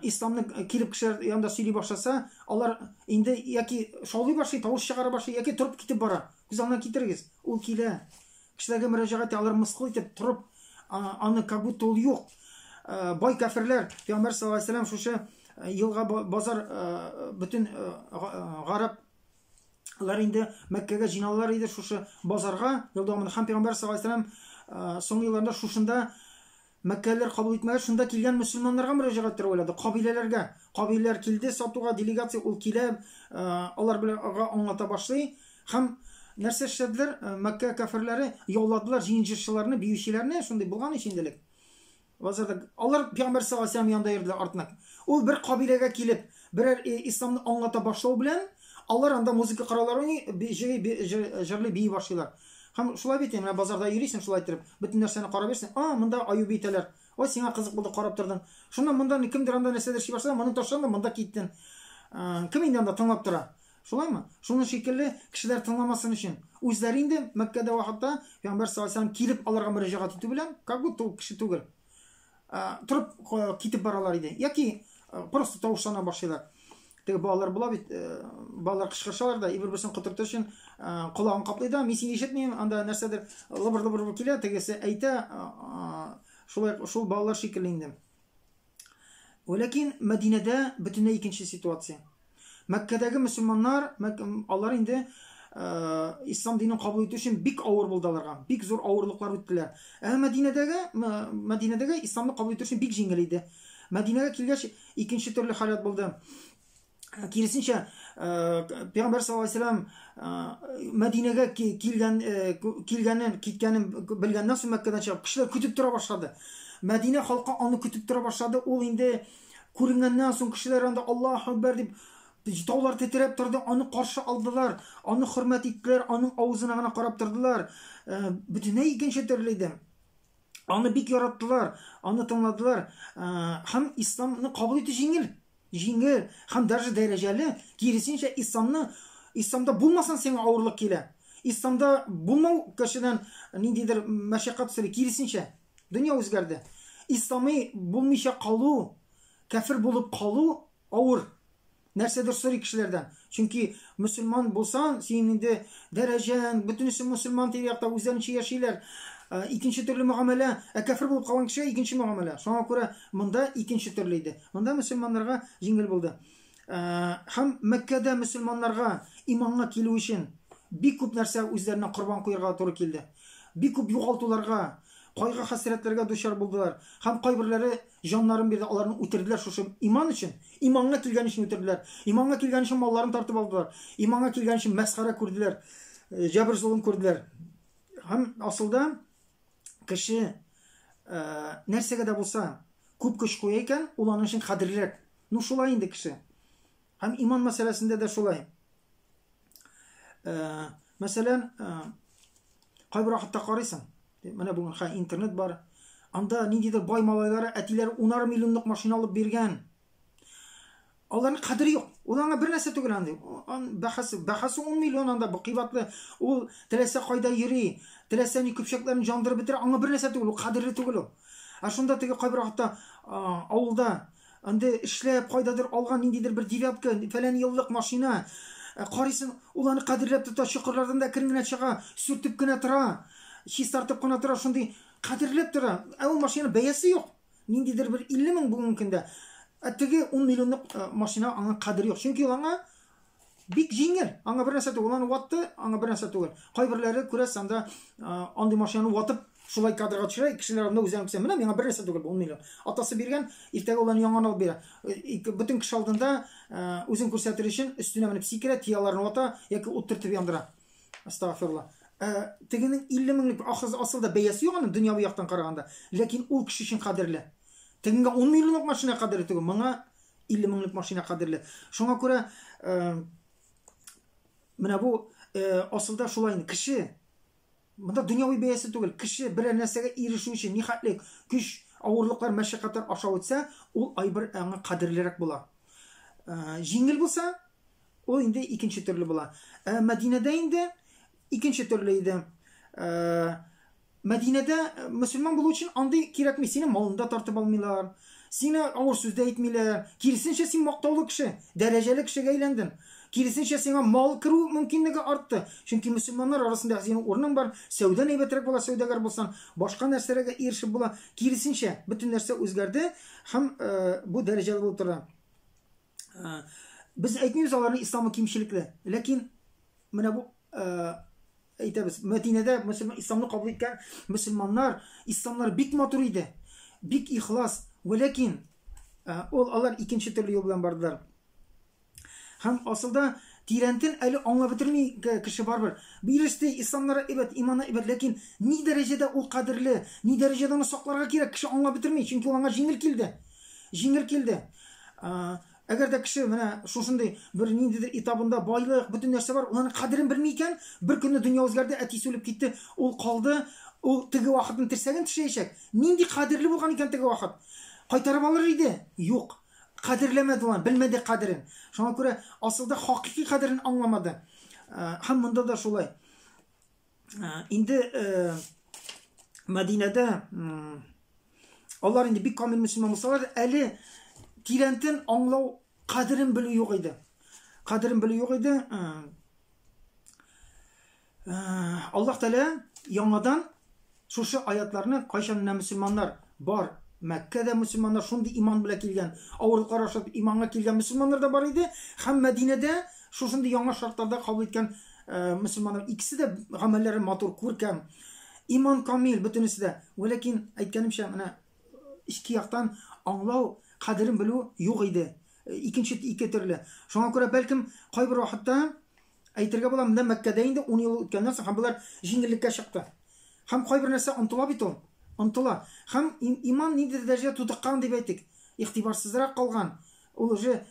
исламны килеп кешеләр янында сөйли башласа, алар инде яки шаулый башлый, тавыш чыгара башлый, яки торып китеп бара. Күз алдына китерегез, ул килә. Кешеләргә мөрәҗәгать итә, алар мыскыл итеп торып, аны как будто ул юк. Бай кәферләр, Пәйгамбәр саллаллаһу алейһи вәсәлләм шушы елга базар бөтен гарәп Алар инде Мәккәгә җыйналалар иде шушы базарга ел дәвамында. Һәм Пәйгамбәр саллаллаһу алейһи вәсәлләм соңгы елларында шушында Мәккәлеләр кабул итмәгәч, шунда килгән мөселманнарга мөрәҗәгать итәргә уйлады, кабиләләргә. Кабиләләр килде сатуга, делегация ул килә, алар белән аңлата башлый. Һәм нәрсә эшләделәр? Мәккә кәферләре яуладылар җыен җырчыларны, биючеләрне, шундый булган ич инде элек. Базарда алар пәйгамбәр саллаллаһу алейһи янында йөрделәр артына. Ул бер кабиләгә килеп, берәр исламны аңлата башлау белән, алар анда музыка кораллары уйный, җырлый, бии башлыйлар. Һәм шулай бит, менә базарда йөрисең шулай иттереп, бөтен нәрсәне карап йөрисең. А, монда аю биетәләр. Ой, сиңа кызык булды, карап тордың. Шуннан монда кемдер анда нәрсәдер эшли башлады, моны ташлады, монда киттең. Кем инде анда тыңлап тора? Шулаймы? Шуның шикелле кешеләр тыңламасын өчен, үзләре инде Мәккәдә вакытта Пәйгамбәр саллаллаһу алейһи вәсәлләм килеп аларга мөрәҗәгать итү белән, как будто ул кеше түгел, торып китеп баралар иде. Яки просто тавышлана башлыйлар. Теге балалар була бит, балалар кычкырышалар да, бер-берсен котыртыр өчен колагын каплый да, мин сине ишетмим, анда нәрсәдер лыбыр-лыбыр килә, тегесе әйтә, шулай шул балалар шикелле инде. Вәләкин Мәдинәдә бөтенләй икенче ситуация. Мәккәдәге мөселманнар, алар инде ислам динен кабул итү өчен бик авыр булды аларга, бик зур авырлыклар үттеләр. Ә Мәдинәдәге, Мәдинәдәге исламны кабул итү өчен бик җиңел иде. Мәдинәгә килгәч, икенче төрле халәт булды. Киресенчә, Пәйгамбәр саллаллаһу алейһи вәсәлләм Мәдинәгә килгән килгәнен, киткәнен белгәннән соң Мәккәдән чыгып, кешеләр көтеп тора башлады. Мәдинә халкы аны көтеп тора башлады. Ул инде күренгәннән соң кешеләр анда Аллаһу акбар дип таулар тетрәп торды, аны каршы алдылар, аны хөрмәт иттеләр, аның авызына гына карап тордылар. Бөтенләй икенче төрле иде. Аны бик яраттылар, аны тыңладылар. Һәм исламны кабул итү җиңел. Җиңел һәм даже дәрәҗәле. Киресенчә, исламны исламда булмасаң сиңа авырлык килә. Исламда булмау кешедән ниндидер мәшәкать сорый. Киресенчә, дөнья үзгәрде. Исламый булмыйча калу, кәфер булып калу авыр. Нәрсәдер сорый кешеләрдән. Чөнки мөселман булсаң, син инде дәрәҗәң, бөтенесе мөселман тирә-якта үзләренчә яшиләр. Икенче төрле мөгамәлә, ә кәфер булып калган кешегә икенче мөгамәлә. Шуңа күрә монда икенче төрле иде. Монда мөселманнарга җиңел булды. Һәм Мәккәдә мөселманнарга иманга килү өчен бик күп нәрсә үзләренә корбан куярга туры килде. Бик күп югалтуларга, кайгы-хәсрәтләргә дучар булдылар. Һәм кайберләре җаннарын бирде, аларны үтерделәр шушы иман өчен. Иманга килгән өчен үтерделәр. Иманга килгән өчен малларын тартып алдылар. Иманга килгән өчен мәсхәрә күрделәр, җәбер-золым күрделәр. Һәм асылда кеше нәрсәгә дә булса күп көч куя икән, ул аның өчен кадерлерәк. Ну шулай инде кеше. Һәм иман мәсьәләсендә дә шулай. Мәсәлән, кайбер вакытта карыйсың, менә бүген хә интернет бар. Анда ниндидер бай малайлары әтиләре унар миллионлык машина алып биргән. Аларның кадере юк. Ул аңа бер нәрсә түгел андый. Бәһасе, бәһасе 10 миллион анда бу кыйбатлы. Ул теләсә кайда йөри, теләсә ни көпчәкләрен җандырып бетерә, аңа бер нәрсә түгел, ул кадерле түгел ул. Ә шунда теге кайбер вакытта авылда инде эшләп кайдадыр алган ниндидер бер девятка, фәлән еллык машина. Карыйсың, ул аны кадерләп тота, чокырлардан да әкрен генә чыга, сөртеп кенә тора, чистартып кына тора, шундый кадерләп тора. Ә ул машина бәясе юк. Ниндидер бер 50 мең бүгенге көндә. Ә теге 10 миллионлык э, машина аңа кадере юк. Чөнки ул аңа бик җиңел. Аңа бер нәрсә түгел. Аны ватты, аңа бер нәрсә түгел. Кайберләре күрәсез анда э, андый машинаны ватып шулай кадрга төшерә, кешеләр анда үзләрен күрсә, менә миңа бер нәрсә түгел, 10 миллион. Атасы биргән, иртәгә ул аны яңаны алып бирә. Э, бөтен кеше алдында үзен күрсәтер өчен өстенә менеп сикерә, тияларын вата яки ут төртеп яндыра. Астагфирулла. Ә, тегенең 50 меңлек ахыз асылда бәясе юк аның дөньяви яктан караганда. Ләкин ул кеше өчен кадерле. Тегенгә 10 миллионлык машина кадерле түгел, моңа 50 меңлек машина кадерле. Шуңа күрә э, менә бу э, асылда шулай инде кеше монда дөньяви бәясе түгел. Кеше берәр нәрсәгә ирешү өчен нихәтле көч, авырлыклар, мәшәкатьләр аша үтсә, ул әйбер аңа кадерлерәк була. Э, җиңел булса, Ул инде икенче төрле була. Ә Мәдинәдә инде икенче төрле иде. Ә, Мәдинәдә э, мөселман булу өчен андый кирәкми. Сине малын да тартып алмыйлар. Сине авыр сүз дә әйтмиләр. Киресенчә, син мактаулы кеше, дәрәҗәле кешегә әйләндең. Киресенчә, сиңа мал керү мөмкинлеге артты. Чөнки мөселманнар арасында синең урының бар, сәүдән әйбәтрәк була, сәүдәгәр булсаң, башка нәрсәләргә ирешеп була. Киресенчә, бөтен нәрсә үзгәрде һәм э, бу дәрәҗәле булып тора. Э, без әйтмибез аларның исламы кимчелекле. Ләкин менә бу э, әйтәбез, Мәдинәдә мөселман исламны кабул иткән мөселманнар, исламнар бик матур иде. Бик ихлас. Вәләкин э, ул алар икенче төрле юл белән бардылар. Һәм асылда тирәнтен әле аңлап бетерми кеше барыбер. Биреште, исламнары әйбәт, иманы әйбәт, ләкин ни дәрәҗәдә ул кадерле, ни дәрәҗәдә аны сакларга кирәк, кеше аңлап бетерми, чөнки ул аңа җиңел килде. Җиңел килде. Әгәр дә кеше менә шушындый бер ниндидер этабында байлык, бөтен нәрсә бар, ул аның кадерен белми икән, бер көнне дөнья үзгәрде, әтисе үлеп китте, ул калды, ул теге вакытның терсәген тешләячәк. Нинди кадерле булган икән теге вакыт? Кайтарып алыр иде? Юк. Кадерләмәде ул аны, белмәде кадерен. Шуңа күрә асылда хакыйкый кадерен аңламады. Һәм монда да шулай. Инде Мәдинәдә алар инде бик камил мөселман булсалар, әле тирәнтен аңлау, кадерен белү юк иде. Кадерен белү юк иде. Аллаһ Тәгалә яңадан шушы аятларны кайчан менә мөселманнар бар, Мәккәдә мөселманнар шундый иман белән килгән, авырлыклар аша иманга килгән мөселманнар да бар иде, һәм Мәдинәдә шушындый яңа шартларда кабул иткән э, мөселманнар икесе дә гамәлләре матур, күркәм, иман камил бөтенесе дә. Вәләкин әйткәнемчә, менә эчке яктан аңлау, кадерен белү юк иде. Икенче ике төрле. Шуңа күрә бәлкем кайбер вакытта әйтергә була, менә Мәккәдә инде 10 ел үткәннән соң һәм болар җиңеллеккә чыкты. Һәм кайбер нәрсә онтыла бит ул. Онтыла. Һәм иман ниндидер дәрәҗәдә тутыккан дип әйтик. Игътибарсызрак калган. Ул уже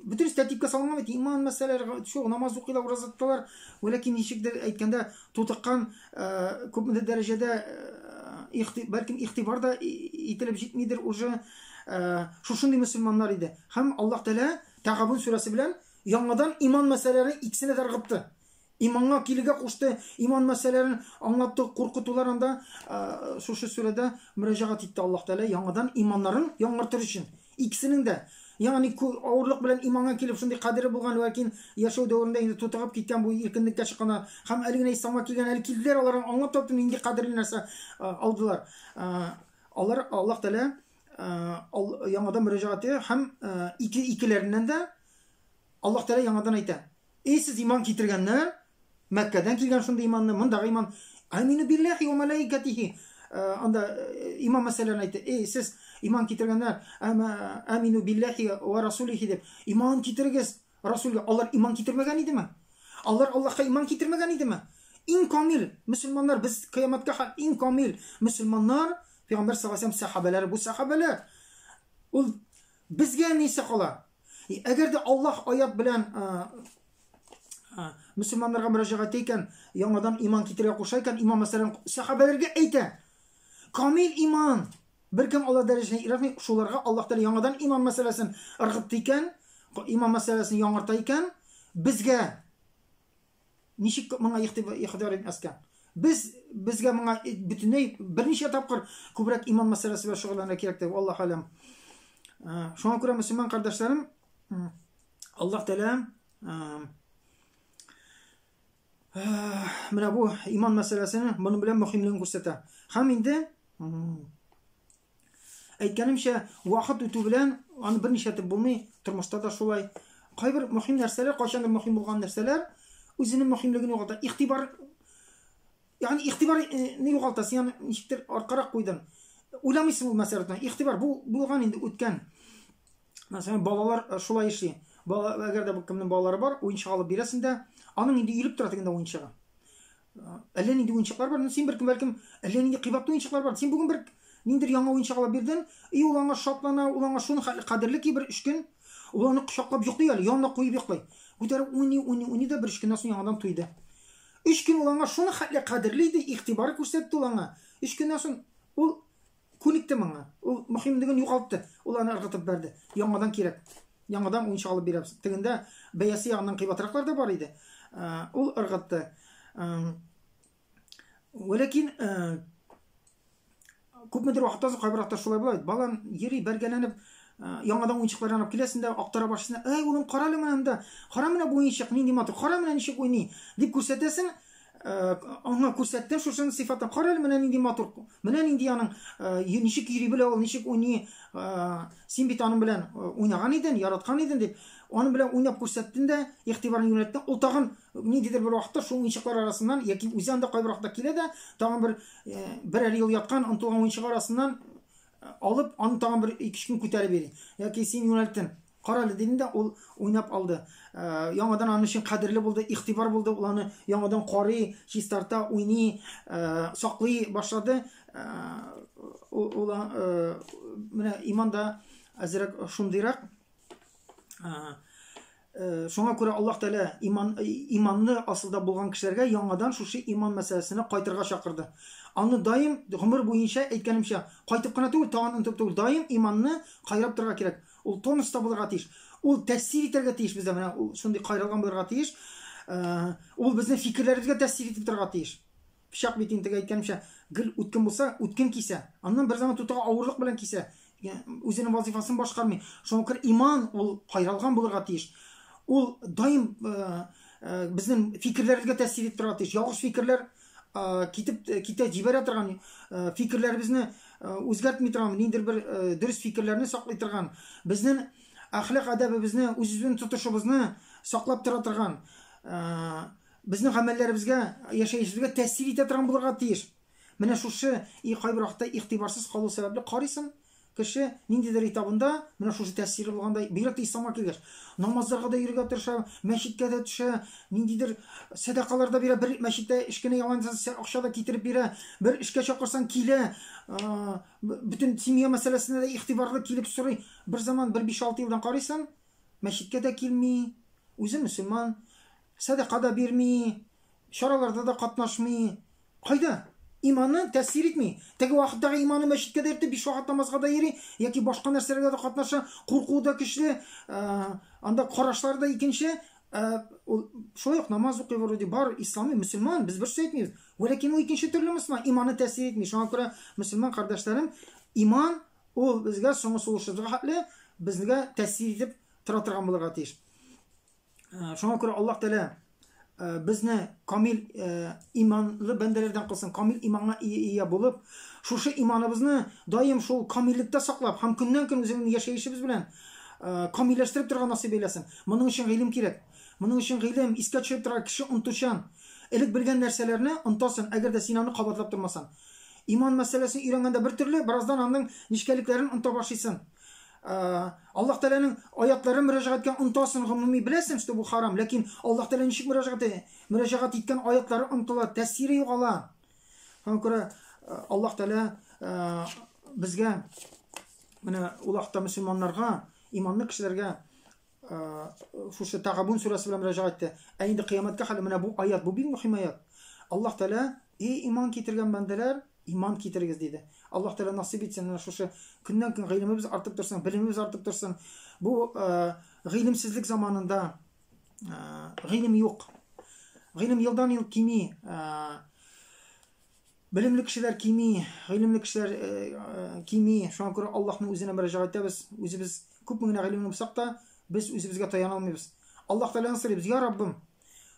бөтен тәртипкә салынган бит иман мәсьәләләре, шул намаз укыйлар, ураза тоталар. Вәләкин ничектер әйткәндә тутыккан, күпмедер дәрәҗәдә бәлкем игътибар да ителеп җитмидер уже. Шушындый мөселманнар иде. Һәм Аллаһ Тәгалә Тәгабун сүрәсе белән яңадан иман мәсьәләләрен икесенә дә ыргытты. Иманга килергә кушты, иман мәсьәләләрен аңлатты, куркытулар анда шушы сүрәдә мөрәҗәгать итте Аллаһ Тәгалә яңадан иманнарын яңартыр өчен. Икесенең дә, ягъни авырлык белән иманга килеп шундый кадере булган, ләкин яшәү дәверендә инде тутыгып киткән бу иркенлеккә чыкканнар һәм әле генә исламга килгән, әле килделәр, алар аңлап тапты нинди кадерле нәрсә алдылар. Алар Аллаһ Тәгалә яңадан мөрәҗәгать итә һәм ике икеләреннән дә Аллаһ Тәгалә яңадан әйтә. Эй, сез иман китергәннәр, Мәккәдән килгән шундый иманны, мондагы иман, Амину билләхи ва малаикатихи. Анда иман мәсьәләләрен әйтте. Эй, сез иман китергәннәр, амину билләхи ва расулихи дип, иман китерегез Расулгә. Алар иман китермәгән идеме? Алар Аллаһка иман китермәгән идеме? Иң камил мөселманнар, без кыямәткә хәл иң камил мөселманнар, Пәйгамбәр саллаллаһу алейһи ва сәлләм сәхабәләре, бу сәхабәләр. Ул безгә нәрсә кала? Әгәр дә Аллаһ аят белән мөселманнарга мөрәҗәгать икән, яңадан иман китерергә куша икән, иман мәсәлән, сәхабәләргә әйтә. Камил иман. Беркем Аллаһ дәрәҗәсенә ирешми, шуларга Аллаһ Тәгалә яңадан иман мәсьәләсен ыргытты икән, иман мәсьәләсен яңарта икән, безгә Ничек моңа игътибар итмәскә? Без безгә моңа бөтенләй берничә тапкыр күбрәк иман мәсьәләсе белән шөгыльләнергә кирәк дип Аллаһ аләм. Шуңа күрә мөселман кардәшләрем, Аллаһ Тәгалә менә бу иман мәсьәләсен моның белән мөһимлеген күрсәтә. Һәм инде Әйткәнемчә, вакыт үтү белән аны берничә итеп булмый, тормышта да шулай. Кайбер мөһим нәрсәләр, кайчандыр мөһим булган нәрсәләр үзенең мөһимлеген югалта. Игътибар, ягъни игътибарны югалта, син аны ничектер аркарак куйдың. Уйламыйсың ул мәсьәләдән. Игътибар бу булган инде үткән. Мәсәлән, балалар шулай эшли. Бала, әгәр дә бу кемнең балалары бар, уенчык алып бирәсең дә, аның инде өелеп тора тегендә уенчыгы. Әллә нинди уенчыклар бар. Син бер бәлкем әллә нинди кыйбатлы уенчыклар бар. Син бүген бер ниндидер яңа уенчык алып бирдең, и ул аңа шатлана, ул аңа шуны хәтле кадерле ки бер өч көн ул аны кочаклап йоклый әле, янына куеп йоклый. Күтәреп уйный, уйный, уйный да бер өч көннән соң яңадан туйды. Өч көн ул аңа шуны хәтле кадерле иде, игътибар күрсәтте ул аңа. Өч көннән соң ул күнекте моңа. Ул мөһимлеген югалтты. Ул аны ыргытып бәрде. Яңадан кирәк. Яңадан уенчык алып бирәбез. Тегендә бәясе ягыннан кыйбатраклар да бар иде. Ул ыргытты. Вәләкин күпмедер вакыттан соң кайбер вакытта шулай була бит. Балан йөри, бәргәләнеп, яңадан уенчыклар янып киләсең дә, актара башлыйсың. Әй, улым, кара әле менә монда. Кара менә бу уенчык нинди матур. Кара менә ничек уйный, дип күрсәтәсең. Аңа күрсәттем шушының сыйфатын. Кара әле менә нинди матур. Менә нинди аның ничек йөри белә ул, ничек уйный. Син бит аның белән уйнаган идең, яраткан идең дип, аның белән уйнап күрсәттең дә, игътибарын юнәлттең. Ул тагын ниндидер бер вакытта шул уенчыклар арасыннан яки үзе анда кайбер вакытта килә дә, тагын бер берәр ел яткан, онытылган уенчык арасыннан алып, аны тагын бер ике-өч көн күтәреп йөри. Яки син юнәлттең. Кара әле дидем дә, ул уйнап алды. Яңадан аның өчен кадерле булды, игътибар булды, ул аны яңадан карый, чистарта, уйный, саклый башлады. Ул менә иман да әзрәк шундыйрак. Шуңа күрә Аллаһ Тәгалә иман, иманны асылда булган кешеләргә яңадан шушы иман мәсьәләсенә кайтырга чакырды. Аны даим гомер буенча әйткәнемчә, кайтып кына түгел, тагын онытып түгел, даим иманны кайрап торырга кирәк. Ул тонуста булырга тиеш. Ул тәэсир итәргә тиеш бездә. Менә ул шундый кайралган булырга тиеш. Ул безнең фикерләребезгә тәэсир итеп торырга тиеш. Пычак бит инде әйткәнемчә, гел үткен булса, үткен кисә. Аннан бер заман тотыга авырлык белән кисә. Үзенең вазифасын башкармый. Шуңа күрә иман ул кайралган булырга тиеш. Ул даим безнең фикерләребезгә тәэсир итеп торырга тиеш. Ялгыш фикерләр китеп китә җибәрә торган фикерләребезне үзгәртми торган, ниндидер бер дөрес фикерләрне саклый торган, безнең әхлак әдәбебезне, үз-үзебезне тотышыбызны саклап тора торган, безнең гамәлләребезгә, яшәешебезгә тәэсир итә торган булырга тиеш. Менә шушы и кайбер вакытта игътибарсыз калу сәбәпле карыйсың, Кеше ниндидер этабында менә шушы тәэсире булганда, бигрәк тә исламга килгәч, намазларга да йөрергә тырыша, мәчеткә дә төшә, ниндидер сәдакалар да бирә, бер мәчеттә эш кенә яланса акча да китереп бирә, бер эшкә чакырсаң килә, бөтен семья мәсьәләсенә дә игътибарлы килеп сорый. Бер заман, бер 5-6 елдан карыйсың, мәчеткә дә килми, үзе мөселман, сәдака да бирми, чараларда да катнашмый. Кайда? Иманы тәэсир итми. Теге вакыттагы иманы мәчеткә дә йөртте, биш вакыт намазга да йөри, яки башка нәрсәләргә дә катнаша, куркуы да көчле, анда карашлары да икенче. Ул шулай ук намаз укый вроде, бар ислами мөселман, без бер сүз әйтмибез. Вәләкин ул икенче төрле мөселман, иманы тәэсир итми. Шуңа күрә мөселман кардәшләрем, иман ул безгә соңгы сулышыбызга хәтле безгә тәэсир итеп тора торган булырга тиеш. Шуңа күрә Аллаһ Тәгалә безне камил иманлы бәндәләрдән кылсын, камил иманга ия булып, шушы иманыбызны даим шул камиллектә саклап һәм көннән-көн үзебезнең яшәешебез белән камилләштереп торырга насыйп әйләсен. Моның өчен гыйлем кирәк. Моның өчен гыйлем искә төшереп торырга кеше онтучан. Элек белгән нәрсәләрне онтасың, әгәр дә син аны кабатлап тормасаң. Иман мәсьәләсен өйрәнгәндә бер төрле, бераздан аның нечкәлекләрен онта башлыйсың. Аллаһ Тәгаләнең аятларын мөрәҗәгатькә онтасың, гомуми беләсең, что бу харам, ләкин Аллаһ Тәгалә ничек мөрәҗәгать мөрәҗәгать иткән аятлары онтыла, тәэсире югала. Шуңа күрә Аллаһ Тәгалә безгә менә ул вакытта мөселманнарга, иманлы кешеләргә шушы Тагабун сүрәсе белән мөрәҗәгать итте. Ә инде кыямәткә хәтле менә бу аят, бу бик мөһим аят. Аллаһ Тәгалә, эй иман китергән бәндәләр, Иман китерегез, диде. Аллаһ Тәгалә насыйп итсен, менә шушы көннән-көн гыйлемебез артып торсын, белемебез артып торсын. Бу гыйлемсезлек заманында гыйлем юк. Гыйлем елдан-ел кими. Белемле кешеләр кими, гыйлемле кешеләр кими. Шуңа күрә Аллаһның үзенә мөрәҗәгать итәбез. Үзебез күпме генә гыйлемле булсак та, без үзебезгә таяна алмыйбыз. Аллаһ Тәгаләдән сорыйбыз, Я Раббым,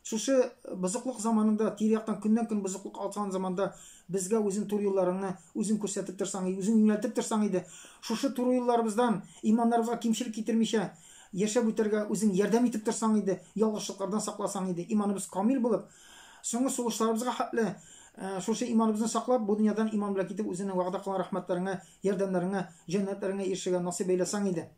Шушы бозыклык заманында, тирә-яктан көннән-көн бозыклык арткан заманда безгә үзең туры юлларыңны үзең күрсәтеп торсаң, үзең юнәлтеп торсаң иде. Шушы туры юлларыбыздан иманнарыбызга кимчелек китермичә яшәп үтәргә үзең ярдәм итеп торсаң иде, ялгышлыклардан сакласаң иде. Иманыбыз камил булып, соңгы сулышларыбызга хәтле шушы иманыбызны саклап, бу дөньядан иман белән китеп, үзеңнең вәгъдә кылган рәхмәтләреңә, ярдәмнәреңә, җәннәтләреңә ирешергә насыйп әйләсәң иде.